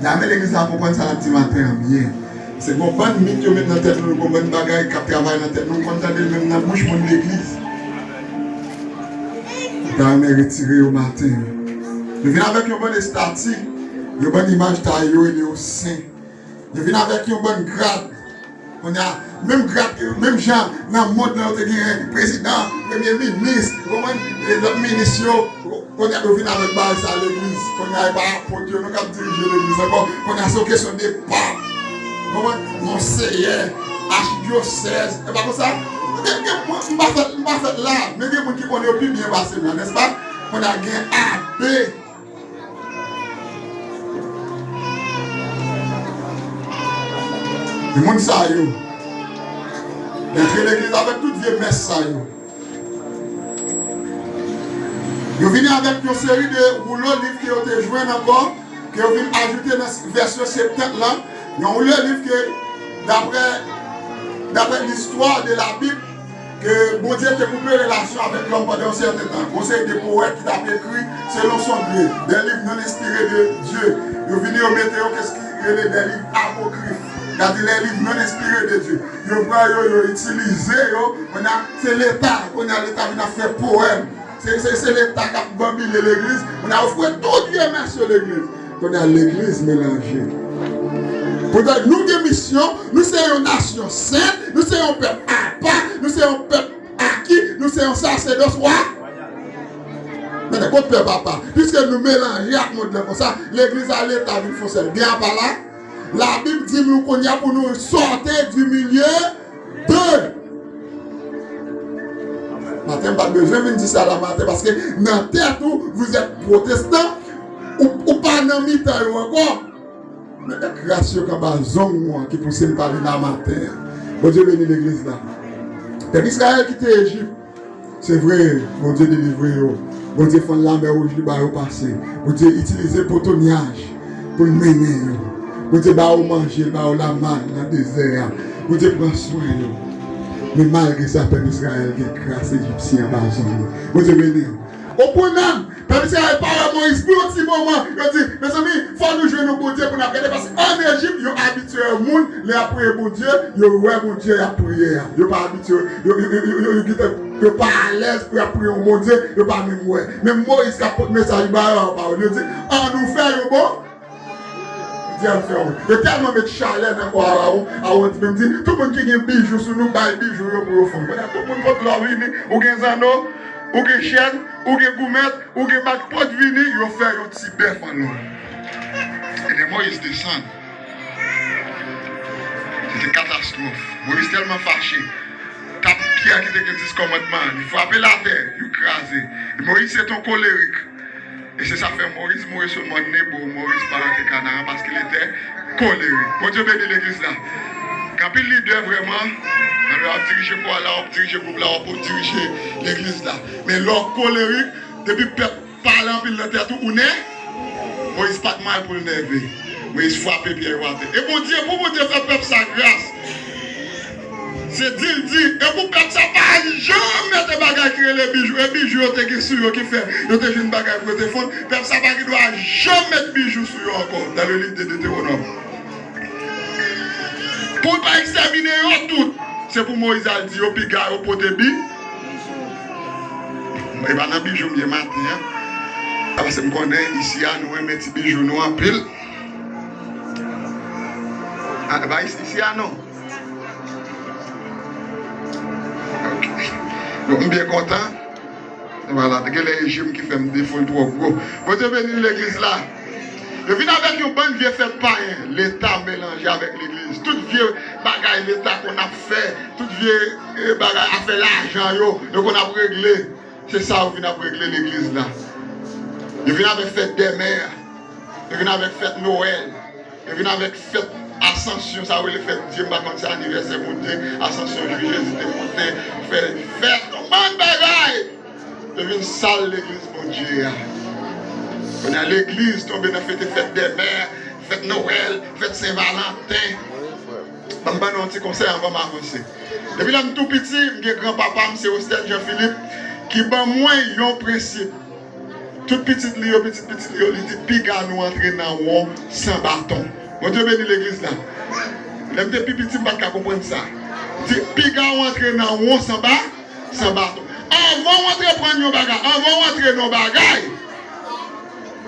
Jamè legliz la konprann sa n ap di maten an byen. Se gon bann mit yo met nan tèt nou, gon bann bagay k ap travay nan tèt nou, nou konn tande l menm nan bouch moun legliz. Ou ta renmen retire yo maten an. Yo vin avèk yon bann estati, yon bann imaj taye, yo rele yo sen. Yo vin avèk yon bann grad. Kounye a, menm grad, menm jan nan mond lan yo te genyen prezidan, premye minis, ou konprann, e lòt minis yo, kounye a yo vin avèk bagay sa legliz. Kounye a e pa apot yo non k ap dirije legliz ankò. Kounye a se yon kesyon de pap. Ou konprann? Monseyè, achidyosèz, e pa konsa? Gen, gen, mwen, m pa fèt, m pa fèt la, men gen moun ki konnen yo pi byen pase m la, nèspa? Kounye a gen abe. Men moun sa yo, yo antre legliz avèk tout vye mès sa yo. Yo vini avèk yon seri de woulo liv ke yo te jwenn ankò, ke yo vin ajoute nan vèsyon Septant lan. Yon woulo liv ke, daprè, daprè listwa de la Bib, ke Bondye te koupe relasyon avèk lòm pandan yon sèten tan. Gon seri de powèt ki t ap ekri selon son gre, des livres non inspirés de Dieu. Yo vini, yo mete yo, kès ki rele des livres apocryphes. Gade, les livres non inspirés de Dieu. Yo pran yo, yo itilize yo. Kounye a, se Leta. Kounye a, Leta vin ap fè powèm. Se, se, se Leta k ap banbile legliz. Kounye a, yo foure tout vye mès yo legliz. Kounye a, legliz melanje. Poutan nou gen misyon, nou se yon nasyon sent, nou se yon pèp apa, nou se yon pèp aki, nou se yon sasedòs wa. Men kot pèp apa? Piske nou melanje ak mond lan konsa, legliz a Leta vin fon sèl. Gen apa la? Labib di nou kounye a pou nou sortez du milieu d'eux. Maten, m pa t bezwen vin di sa la maten, paske nan tèt ou, vous êtes protestant, ou, ou pa nan mitan yo ankò. Men gras yo k anba zong ou an ki pouse m pale la maten an. Bondye beni legliz la. Pèp Izrayèl kite Ejip. Se vre, Bondye delivre yo. Bondye fann Lamè Wouj li ba yo pase. Bondye itilize poto nyaj pou l mennen yo. Bondye ba yo manje, l ba yo lamann nan dezè a. Bondye pran swen yo. Men malgre sa, pèp Izrayèl gen gras ejipsyen anba zong yo. Bondye beni yo. Ou pran nanm, pèp Izrayèl pa wè Moyiz pou yon ti moman. Yo di, mezanmi, fò nou jwenn yon Bondye pou n ap gade. Paske ann Ejip, yo abitye wè moun, lè y ap priye Bondye, yo wè Bondye y ap priye a. Yo pa abitye, yo, yo, yo, yo, yo, yo gentan, yo pa alèz pou y ap priye yon Bondye, yo pa menm wè. Men Moyiz k ap pote mesaj ba yo a pawòl. Yo di, ann nou fè yon bon. Di al fè wi. Yo tèlman met chalè nan kò Arawon, Arawon di menm di, tout moun ki gen bijou sou nou, bay bijou yo pou yo fonn. Kounye a tout moun pot lò vini, ou gen zanno, ou gen chèn, ou gen goumèt, ou gen bak, pot vini, yo fè yon ti bèf an lò. E lè Moyiz desann, se te katastwòf. Moyiz tèlman fache, tab pyè ki te gen dis kòmandman an, li frape latè, yo kraze. Moyiz se te yon kolerik. E se sa fè Moyiz mouri sou mòn Nebo, Moyiz pa rantre Kanaran paske li te kolerik. Bondye beni legliz la. Gen anpil lidè vrèman, nan lè w ap dirije koral la, w ap dirije gwoup la, w ap dirije legliz la. Men lè w kolerik, depi pèp pale anpil nan tèt ou, ou nè, Moyiz pa t mal pou l nève. Moyiz frape pyè yo atè. E Bondye, pou Bondye fè pèp sa gras, se di l di, e pou pèp sa pa janm mete bagay ki rele bijou, e bijou yo te gen sou yo ki fè yo te jwenn bagay pou yo te fonn, pèp sa pa gen dwa janm met bijou sou yo ankò, dans le livre de Deutéronome. Pou l pa ekstèmine yo tout, se pou Moyiz al di yo piga yo pote bi. E pa nan bijou m ye maten an. A, paske m konnen isi a nou renmen ti bijou nou anpil. A, pa isi, isi a non. Ok. Bon, m byen kontan. Vwala, te gen lè rejim ki fè m defo l twò gwo. Bondye beni legliz la. Yo vin avèk yon bann vye fèt payen. Leta melanje avèk legliz. Tout vye bagay Leta konn ap fè, tout vye, eh, bagay afè lajan yo, yo konn ap regle. Se sa yo vin ap regle legliz la. Yo vin avèk fèt dèmè. Yo vin avèk fèt Nwèl. Yo vin avèk fèt Asansyon, sa yo rele fèt Dye, m pa konn se anivèsè Bondye, Asansyon jou Jezi te monte, fè fèt, yon bann bagay. Yo vin sal legliz Bondye a. Kounye a legliz tonbe nan fete fèt dèmè, fèt Nwèl, fèt Sen Valanten. Ban m ban nou yon ti konsèy anvan m avanse. Depi lè m tou piti, m gen granpapa m, se Ostèn Jean Philippe, ki ban mwen yon prensip. Tout pitit li yo, pitit pitit li yo, li di, "Piga nou antre nan won san baton." Bondye beni legliz la. Lè m te pi piti, m pa t ka konprann sa. Di, "Piga w antre nan won san ba, san baton." Anvan w antreprann yon bagay, anvan w antre nan yon bagay,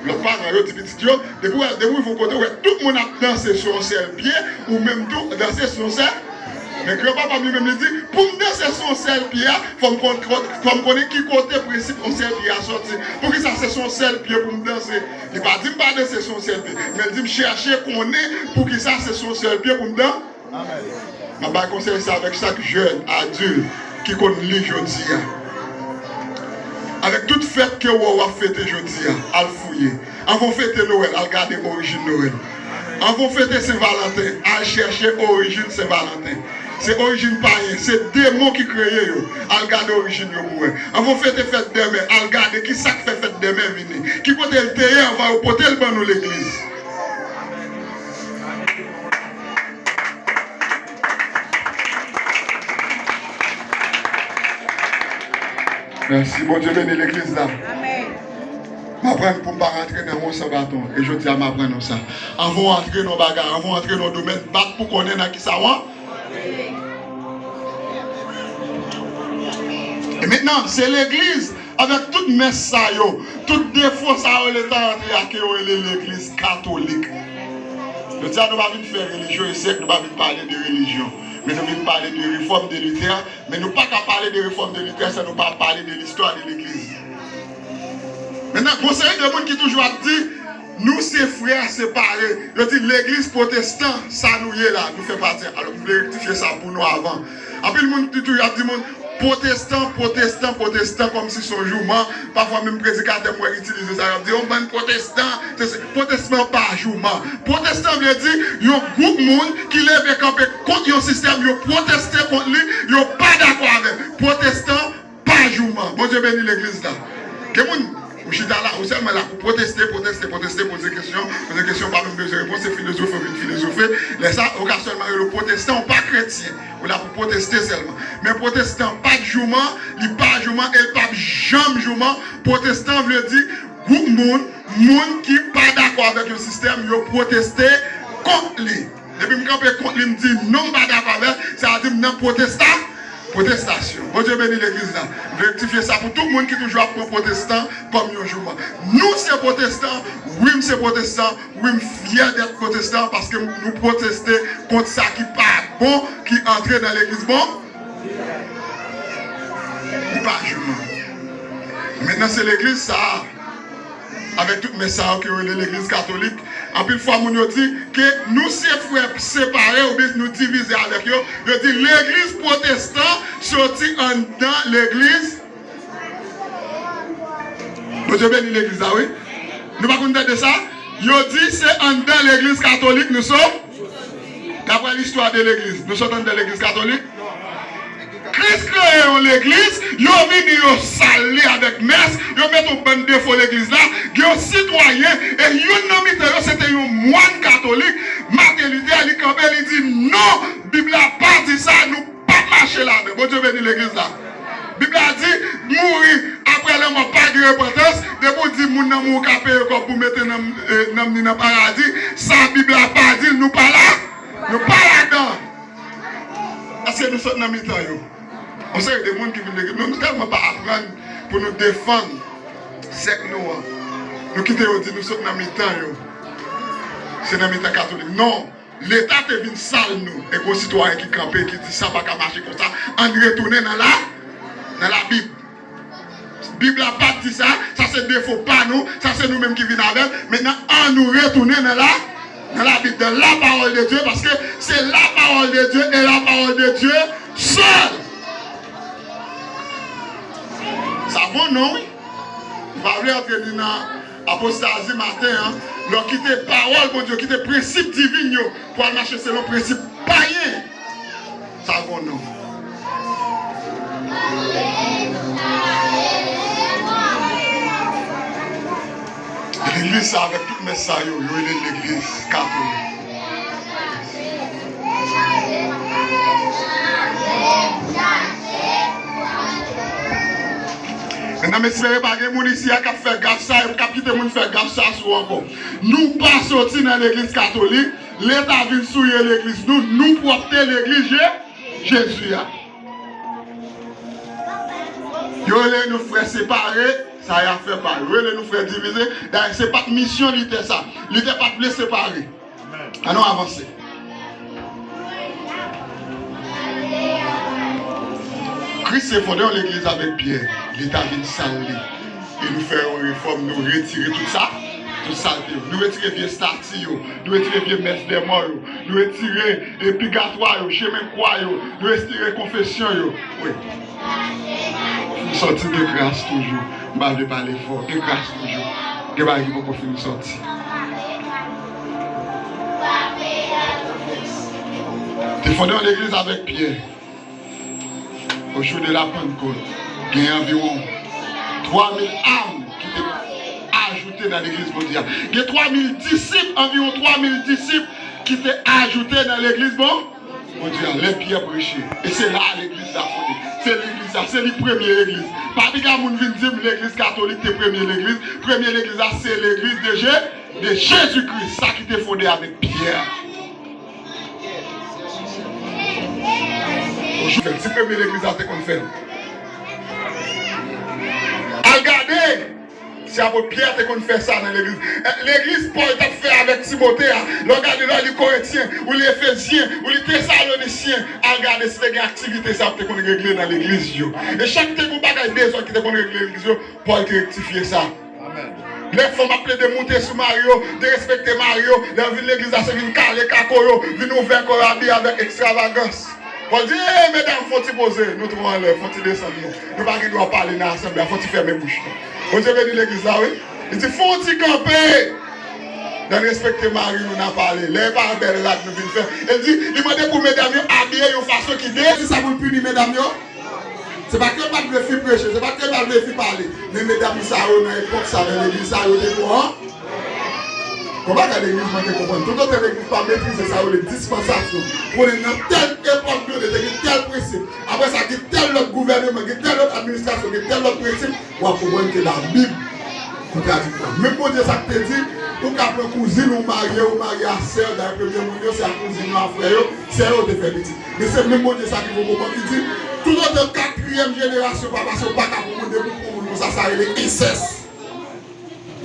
lòt paran yo di pitit yo, depi w, depi w rive yon kote, w wè tout moun ap danse sou yon sèl pye, ou menm tou, danse sou yon sèl. Men granpapa m li menm li di, "Pou m danse sou yon sèl pye a, fò m konn, fò m konnen ki kote prensip yon sèl pye a sòti. Poukisa se sou yon sèl pye pou m danse?" Li pa di m pa danse sou yon sèl pye, men l di m chèche konnen poukisa se sou yon sèl pye pou m dan-, M ap bay konsèy sa avèk chak jèn, adilt ki konn li jodi a. Avèk tout fèt ke w wè w ap fete jodi a, al fouye. Anvan w fete Nwèl, al gade orijin Nwèl. Anvan w fete Sen Valanten, al chèche orijin Sen Valanten. Se orijin payen, se demon ki kreye yo. Al gade orijin yo pou wè. Anvan w fete fèt dèmè, al gade ki sa k fè fèt dèmè vini. Ki kote l te ye anvan yo pote l ban nou legliz. Mèsi, Bondye beni legliz la. Amèn. M aprann pou m pa rantre nan won san baton. E jodi a, m aprann nou sa. Anvan w antre nan bagay, anvan w antre nan domèn, bat pou konnen nan kisa w an-, E mentnan, se legliz, avèk tout mès sa yo, tout defo sa yo, Leta rantre a ke yo rele legliz katolik. Jodi a, nou pa vin fè relijyon, e se k nou pa vin pale de relijyon. Men nou vin pale de refòm de Luther, men nou pa ka pale de refòm de Luther san nou pa pale de listwa de legliz. Mentnan, gon seri de moun ki toujou ap di, "Nou se frè separe." Yo di, "Legliz pwotestan, sa nou ye la, nou fè pati." Alò, m vle rektifye sa pou nou avan. Anpil moun ki toujou ap di moun, "Pwotestan, pwotestan, pwotestan," kòmsi se yon jouman. Pafwa, menm predikatè m wè itilize sa, y ap di, "Yon bann pwotestan, se, se." Pwotestan pa jouman. Pwotestan vle di, yon gwoup moun ki leve kanpe kont yon sistèm, yo pwoteste kont li, yo pa dakò avè l. Pwotestan, pa jouman. Bondye beni legliz la. Gen moun, ou chita la, ou sèlman la pou pwoteste, pwoteste, pwoteste, poze kesyon, poze kesyon, pa menm bezwen repons, se filozofe, ou vin filozofe. Lè sa, ou ka sèlman rele w pwotestan, ou pa kretyen. Ou la pou pwoteste sèlman. Men pwotestan pa jouman, li pa jouman, e l p ap janm jouman. Pwotestan vle di, gwoup moun, moun ki pa dakò avèk yon sistèm, yo pwoteste kont li. Depi m kanpe kont li, m di non, m pa dakò avè l, sa vle di m nan pwotesta-, pwotestasyon. Bondye beni legliz la. M vle rektifye sa pou tout moun ki toujou ap pran pwotestan kòm yon jouman. Nou se pwotestan, wi, m se pwotestan, wi, m fyè dèt pwotestan, paske nou pwoteste kont sa ki pa bon, ki antre nan legliz bon. Li pa jouman. Mentnan, se legliz sa a, avèk tout mès sa yo ke yo rele legliz katolik, anpil fwa moun yo di ke nou se frè separe oubyen nou divize avèk yo. Yo di legliz pwotestan soti anndan legliz. Bondye beni legliz la, wi. Nou pa konn tande sa? Yo di se anndan legliz katolik nou sot. Daprè listwa de legliz, nou sot anndan legliz katolik? Kris kreye yon legliz, yo vini, yo sal li avèk mès, yo mete yon bann defo legliz la, gen yon sitwayen, e youn nan mitan yo, se te yon mòn katolik, Martin Luther, li kanpe, li di, "Non, Bib la pa di sa, nou p ap mache ladan." Bondye beni legliz la. Bib la di, mouri, apre lanmò, pa gen repantans, depi w di moun nan mouri, w ka peye kòb pou mete nanm, eh, nanm ni nan paradi, sa Bib la pa di, nou pa la, nou pa ladan. Èske nou sot nan mitan yo? Yon seri de moun ki vin legliz, nou, nou tèlman pa aprann pou nou defann sèk nou an. Nou kite yo di nou sot nan mitan yo. Se nan mitan katolik. Non. Leta te vin sal nou, e gon sitwayen ki kanpe, ki di sa pa ka mache konsa, ann retounen nan la, nan Labib. Bib la pa t di sa, sa se defo pa nou, sa se nou menm ki vin avè l. Mentnan, ann nou retounen nan la, nan Labib, dans la parole de Dieu, paske se la parole de Dieu et la parole de Dieu seule. Sa gon non, wi. M pa vle antre ni nan apostazi maten an. Lè w kite pawòl Bondye, w kite prensip divin yo pou al mache selon prensip payen. Sa gon non. Legliz sa avèk tout mès sa yo, yo rele l legliz katolik. Mentnan, m espere pa gen moun isi a k ap fè gaf sa, k ap kite moun fè gaf sa sou ankò. Nou pa soti nan legliz katolik, Leta vin souye legliz nou, nou pwòpte legliz Je-, Jezi a. Yo rele nou frè separe, sa y ap fè pa yo. Yo rele nou frè divize, dayè se pa t misyon lite sa. Lite pa t vle separe. Ann nou avanse. Kris te fonde yon legliz avèk pyè, Leta vin sal li. E nou fè yon refòm, nou retire tout sa, tout salte yo. Nou retire vye estati yo, nou retire vye mès dè mò yo, nou retire e pigatwa yo, chemen kwa yo, nou retire konfesyon yo. Wi. Sòti de gras toujou. M pa vle pale fò. De gras toujou. Gen bagay ki poko fin sòti. Te fonde yon legliz avèk pyè. O jou de la Pannkòt, gen anviwon twa mil am ki te ajoute nan legliz Bondye a. Gen twa mil disip, anviwon twa mil disip ki te ajoute nan legliz Bon-, Bondye a, lè Pyè preche. E se la a legliz la fonde. Se legliz la, se li premye legliz. Pa piga moun vin di m legliz katolik te premye legliz. Premye legliz la, se legliz de Je-, de Jezi Kris, sa ki te fonde avèk Pyè. Ti premye legliz la te konn fè l. Al gade si apot Pyè te konn fè sa nan legliz. Eh, legliz Pòl t ap fè avèk Timote a, lè w gade lè w li Korentyen, ou li Efezyen, ou li Tesalonisyen, al gade si te gen aktivite sa yo te konn regle nan legliz yo. E chak te gen yon bagay dezòd ki te konn regle legliz yo, Pòl te rektifye sa. Amèn. Lè fanm ap plede moute sou mari yo, derespekte mari yo, lè yo vin legliz la, se vin kale kako yo, vin ouvè kò yo, abiye avèk ekstravagans. Pòl di, "Ey, medam, fè yon ti poze, nou twò anlè, fè yon ti desann nou. Nou pa gen dwa pale nan asanble a, fè yon ti fèmen bouch nou." Bondye beni legliz la, wi. Li di, "Fè yon ti kanpe. Ann respekte mari nou, n a pale. Lè e pa bèl rad nou vin fè." E l di, li mande pou medam yo abiye yon fason ki de-, se sa pou l pini medam yo. Se pa ke l pa t vle fi preche, se pa ke l pa t vle fi pale. Men medam sa yo nan epòk sa, nan legliz sa yo te twò an. Konba ka legliz mwen te konprann. Toutotan legliz pa metrize sa yo rele dispansasyon. Konnen nan tèl epòk nou te gen tèl prensip. Apre sa, gen tèl lòt gouvèneman, gen tèl lòt administrasyon, gen tèl lòt prensip. W ap konprann ke Labib kontradiktwa. Menm Bondye sa k te di, ou ka pran kouzin ou marye, ou marye a sè, dayè premye moun yo, se a kouzin yo, a frè yo, sè yo te fè pitit. Men se menm Bondye sa ki gon moman ki di, toutotan katriyèm jenerasyon pa pase, ou pa ka pran moun, depi w pran moun konsa, sa rele ensès.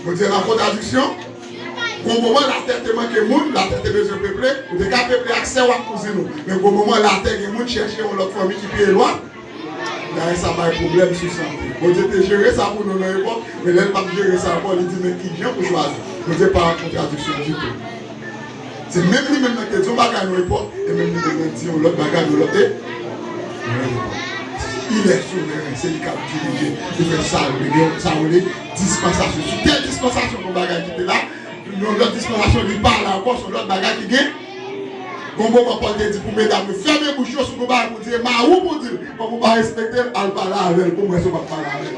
Bondye nan kontradiksyon. Gon moman, latè te manke moun, latè te bezwen peple, ou te ka peple ak sè w ak kouzin ou. Men gon moman, latè gen moun chèche yon lòt fanmi ki pi elwa-, Dayè sa bay pwoblèm sou sante. Bondye te jere sa pou nou nan epòk, men lè l p ap jere sa ankò, li di, "Men kijan pou chwazi." Bondye pa an kontradiksyon ditou. Se menm li menm nan ki te di yon bagay nan epòk, e menm li menm nan di yon lòt bagay nan lòt e-, nan lòt epòk. Il est souverain, se li k ap dirije, li fè sa l vle, gen sa yo rele dispansasyon. Sou tèl dispansasyon, yon bagay ki te la, yon lòt dispansasyon, li pa la ankò, se yon lòt bagay ki gen. Gon moman Pòl te di pou medam yo fèmen bouch yo, si w gon bagay pou di, e mari w pou di l. Kòm ou pa respekte l, al pale avè l, pou m wè si w p ap pale avè l.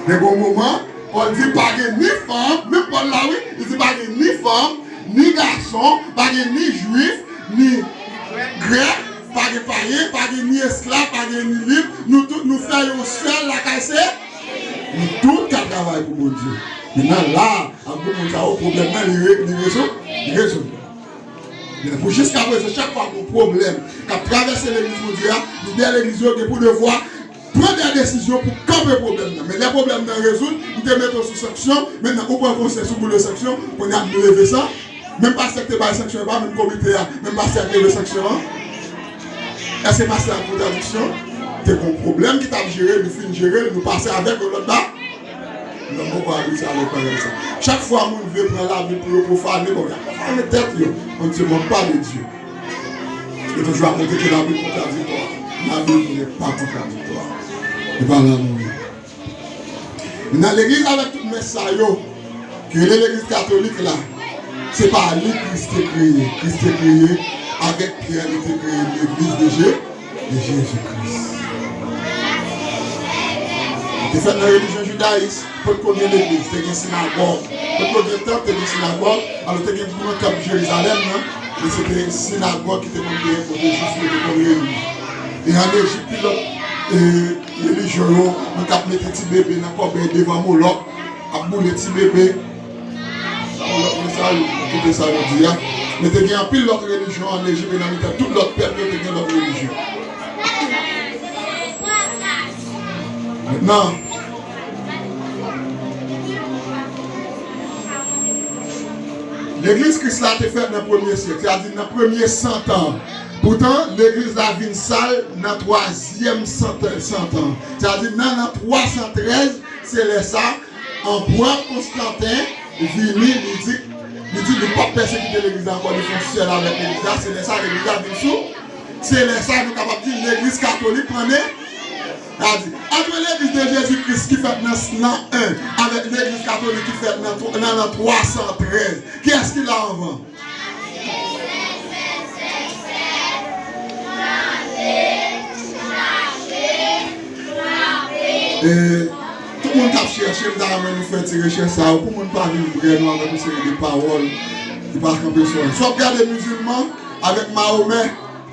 Men gon moman, Pòl di pa gen ni fanm, menm Pòl la wi, li di pa gen ni fanm, ni gason, pa gen ni jwif, ni grèk, pa gen payen, pa gen ni esklav, pa gen ni lib, nou tout nou fè yon sèl lakay se, nou tout ka travay pou Bondye. Mentnan la, Ak gwo moun sa yo, pwoblèm nan, li re-, li rezo-, li rezoud. Men pou jiskaprezan, chak fwa gon pwoblèm k ap travèse legliz Bondye a, lidè legliz yo gen pou devwa pran de desizyon pou kanpe pwoblèm nan. Men lè pwoblèm nan rezoud, m te mete w sou sanksyon, mentnan ou pran konsyans ou boule sanksyon, kounye a m leve sa. Menm pastè ki te bay sanksyon an, e pa menm komite a, menm pastè a ki te leve sanksyon an. Èske pastè a kontradiksyon? Te gen yon pwoblèm ki t ap jere, nou fin jere l, nou pase avèk yon lòt ba. Nou poko abitye avèk bagay sa. Chak fwa moun vle pran Labib pou yo pwofane, bon, y ap pwofane tèt yo. On ne se moque pas de Dieu. Yo toujou ap montre ke Labib kontradiktwa. Labib n'est pas contradictoire. E pa la nou ye. Nan legliz avèk tout mès sa yo, ki rele legliz katolik la, se pa li Kris te kreye. Kris te kreye avèk Pyè, li te kreye legliz de Je, de Jezi Kris. Li te fèt nan relijyon jidayis, potko gen legliz, te gen sinagòg. Potko gen tanp, te gen sinagòg. Alò, te gen gran tanp Jerizalèm nan, e se te sinagòg ki te konn genyen kote Jwif yo te konn reyini. E ann Ejip, pi lòt, e, relijyon yo, moun k ap mete ti bebe nan kòbèy devan Molòk, ap boule ti bebe. Molòk, men sa yo, koute sa yo di a. Men te gen anpil lòt relijyon ann Ejip, e nan mitan tout lòt pèp yo, te gen lòt relijyon. Mentnan, legliz Kris la te fèt nan premye syèk, sètadi nan premye san tan. Poutan, legliz la vin sal nan twazyèm san tan, san tan. Sètadi nan, nan twa san trèz, se lè sa, anperè Konstanten vini, li di, li di li p ap pèsekite legliz la ankò, li fè yon sèl avèk legliz la, se lè sa legliz la vin sou, se lè sa nou kapab di legliz katolik pran ne, sa di, antre legliz de Jezi Kris ki fèt nan, nan en, avèk legliz katolik ki fèt nan, nan, nan twa san trèz. Kiyès ki la anvan? E, tout moun k ap chèche, m ta renmen nou fè ti rechèch sa yo, pou moun pa vin prè nou avèk yon seri de pawòl ki pa kanpe sou anyen. Si w ap gade mizilman avèk Mahomè,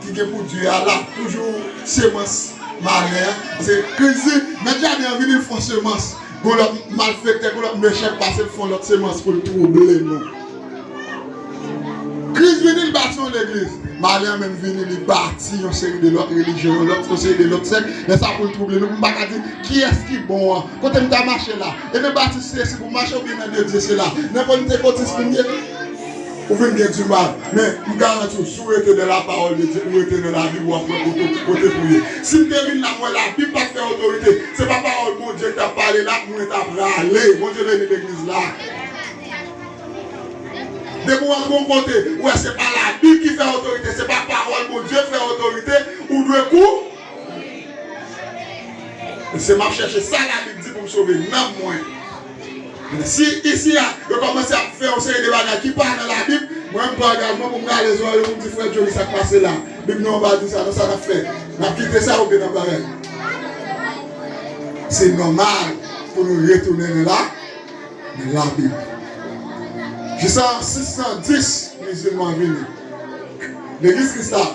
ki gen pou Dye a la, toujou semans malè. Paske Kris di, mèt jaden an vini, l fè yon semans. Gon lòt malfektè, gon lòt mechan k pase, l fè yon lòt semans pou l twouble nou. Kris vini, l bati yon legliz. Malè an menm vini, li bati yon seri de lòt relijyon, yon lòt, yon seri de lòt sèk. Lè sa pou l twouble nou, pou m pa ka di kiyès ki bon an. Kote m ta mache la? E nan batis se si pou m mache oubyen nan de Dye se la? Nan pantekotis pou m ye? Ou vin gen dimal. Men, m garanti w, si w rete nan la parole de Dieu, ou rete nan Labib, w ap wè kote, kote pou ye. Si m te vin la, m wè Labib pa t fè otorite, se pa pawòl Bondye k t ap pale la, mwen t ap rale. Bondye beni legliz la. Depi w antre yon kote, ou wè se pa Labib ki fè otorite, se pa pawòl Bondye k fè otorite, ou dwe kou-, se m ap chèche sa Labib di pou m sove nanm mwen. Men si isi a, yo kòmanse ap fè yon seri de bagay ki pa nan Labib, mwen m pran angajman pou m rale zòrèy yo, pou m di, "Frè Johnny, sa k pase la? Bib nou an pa di sa, non, sa n ap fè? N ap kite sa oubyen n ap bagay?" Se nòmal pou nou retounen nan la, nan Labib. Jis an sis san dis, mizilman vini. Legliz Kris la,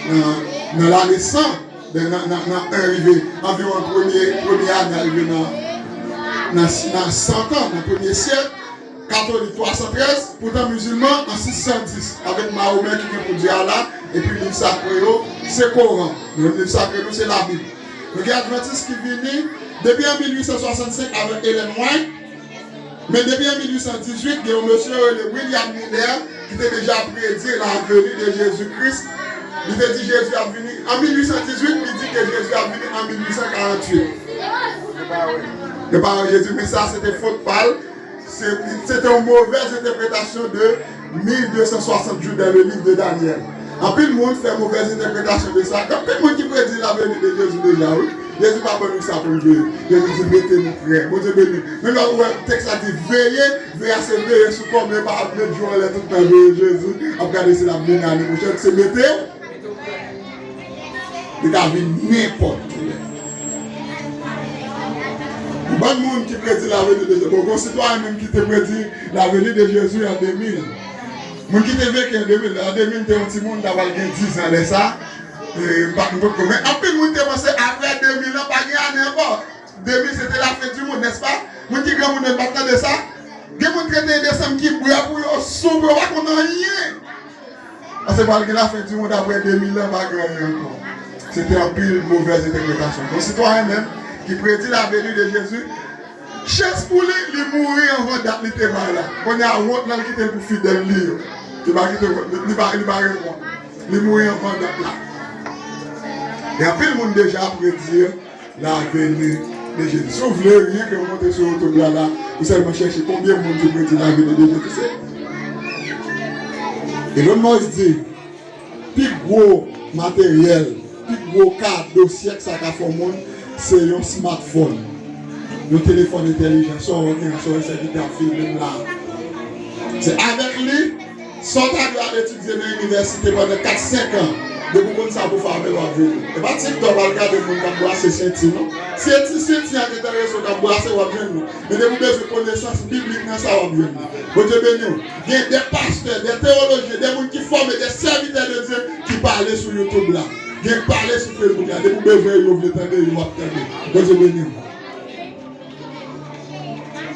nan, nan lane san, nan, nan, nan, nan en rive anviwon premye, premye ane, rive nan, nan, nan san tan, nan premye syèk, katolik twa san trèz, poutan mizilman an sis san dis, avèk Mahomè ki gen pou Dye a la, epi liv sakre yo, se Koran. Men liv sakre nou, se Labib. Nou gen advantis ki vini depi an mil uit san swasannsenk avèk Ellen White, men depi an mil uit san dizuit, gen yon mesye yo rele William Miller ki te deja predi la venue de Jésus-Christ. Li te di Jezi ap vini. An mil uit san dizuit, li di ke Jezi ap vini an mil uit san karantuit. Yo pa wè Jezi, men sa se te fot pa l. Se, se te yon movèz entèpretasyon de mil de san swasant jou dans le livre de Daniel. Anpil moun fè movèz entèpretasyon de sa. Gen anpil moun ki predi la venue de Jésus deja, wi. Jezi pa ban nou sa pou nou veye. Jezi di, "Mete nou prè." Bondye beni. Men lè ou wè tèks la di, "Veye," veye a se veye sou kò, men pa ap met jou anlè tout tan veye Jezi. Ap gade si l ap vini ane pwochèn. Se mete Li ka vin nenpòt kilè. Yon bann moun ki predi la venue de Jésus. Bon, gon sitwayen menm ki te predi la venue de Jésus an de mil. Moun ki te veke an de mil, an de mil te yon timoun, ta pral gen diz an lè sa. E, m pa, m potko, men anpil moun te panse apre de mil an, pa gen ane ankò. De mil se te la fin du monde, n'est-ce pas? Moun ki granmoun yo pa t tande sa. Gen moun trente et un décembre ki bwè pou yo, sou pou yo, pa konn anyen. Paske pral gen la fin du monde apre de mil an, pa gen anyen ankò. Se te anpil movèz entèpretasyon. Yon sitwayen menm ki predi la venue de Jésus, Chans pou li, li mouri anvan dat li te bay la. Kounye a, wont lan kite l pou fidèl li yo. Li pa kite wont, li, li pa, li pa gen wont. Li mouri anvan dat la. E anpil moun deja predi la venue de Jésus. Si w vle, ryen ke w monte sou YouTube la, la, ou sèlman chèche konbyen moun ki predi la venue de Jésus. Elon Musk di, pi gwo materyèl, pi gwo kado syèk sa ka fè yon moun, se yon smartphone. Yon telefòn entèlijan, sa w gen, sa w gen, sèvitè ap filme m la. Se avèk li, sa w ta dwe al etidye nan inivèsite pandan kat, senk an, depi w konn sa pou fè avè l, w ap jwenn li. E pa TikTok, al gade moun k ap brase senti, non. Si e ti senti an ki enterese w k ap brase, w ap jwenn li. Men depi w bezwen konesans biblik nan sa, w ap jwenn li. Bondye beni w. Gen de pastè, de teyolojyen, de moun ki fòme, de sèvitè de Dye ki pale sou YouTube la. Gen pale sou Facebook la. Depi w bezwen yo, vle tande yo, w ap tande. Bondye beni w.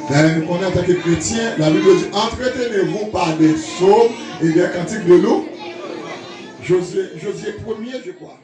Dayè, nou konnen antanke kretyen, Labib di, entretenez-vous par des psaumes et des cantiques de louange. Josué, Josué premye, je crois.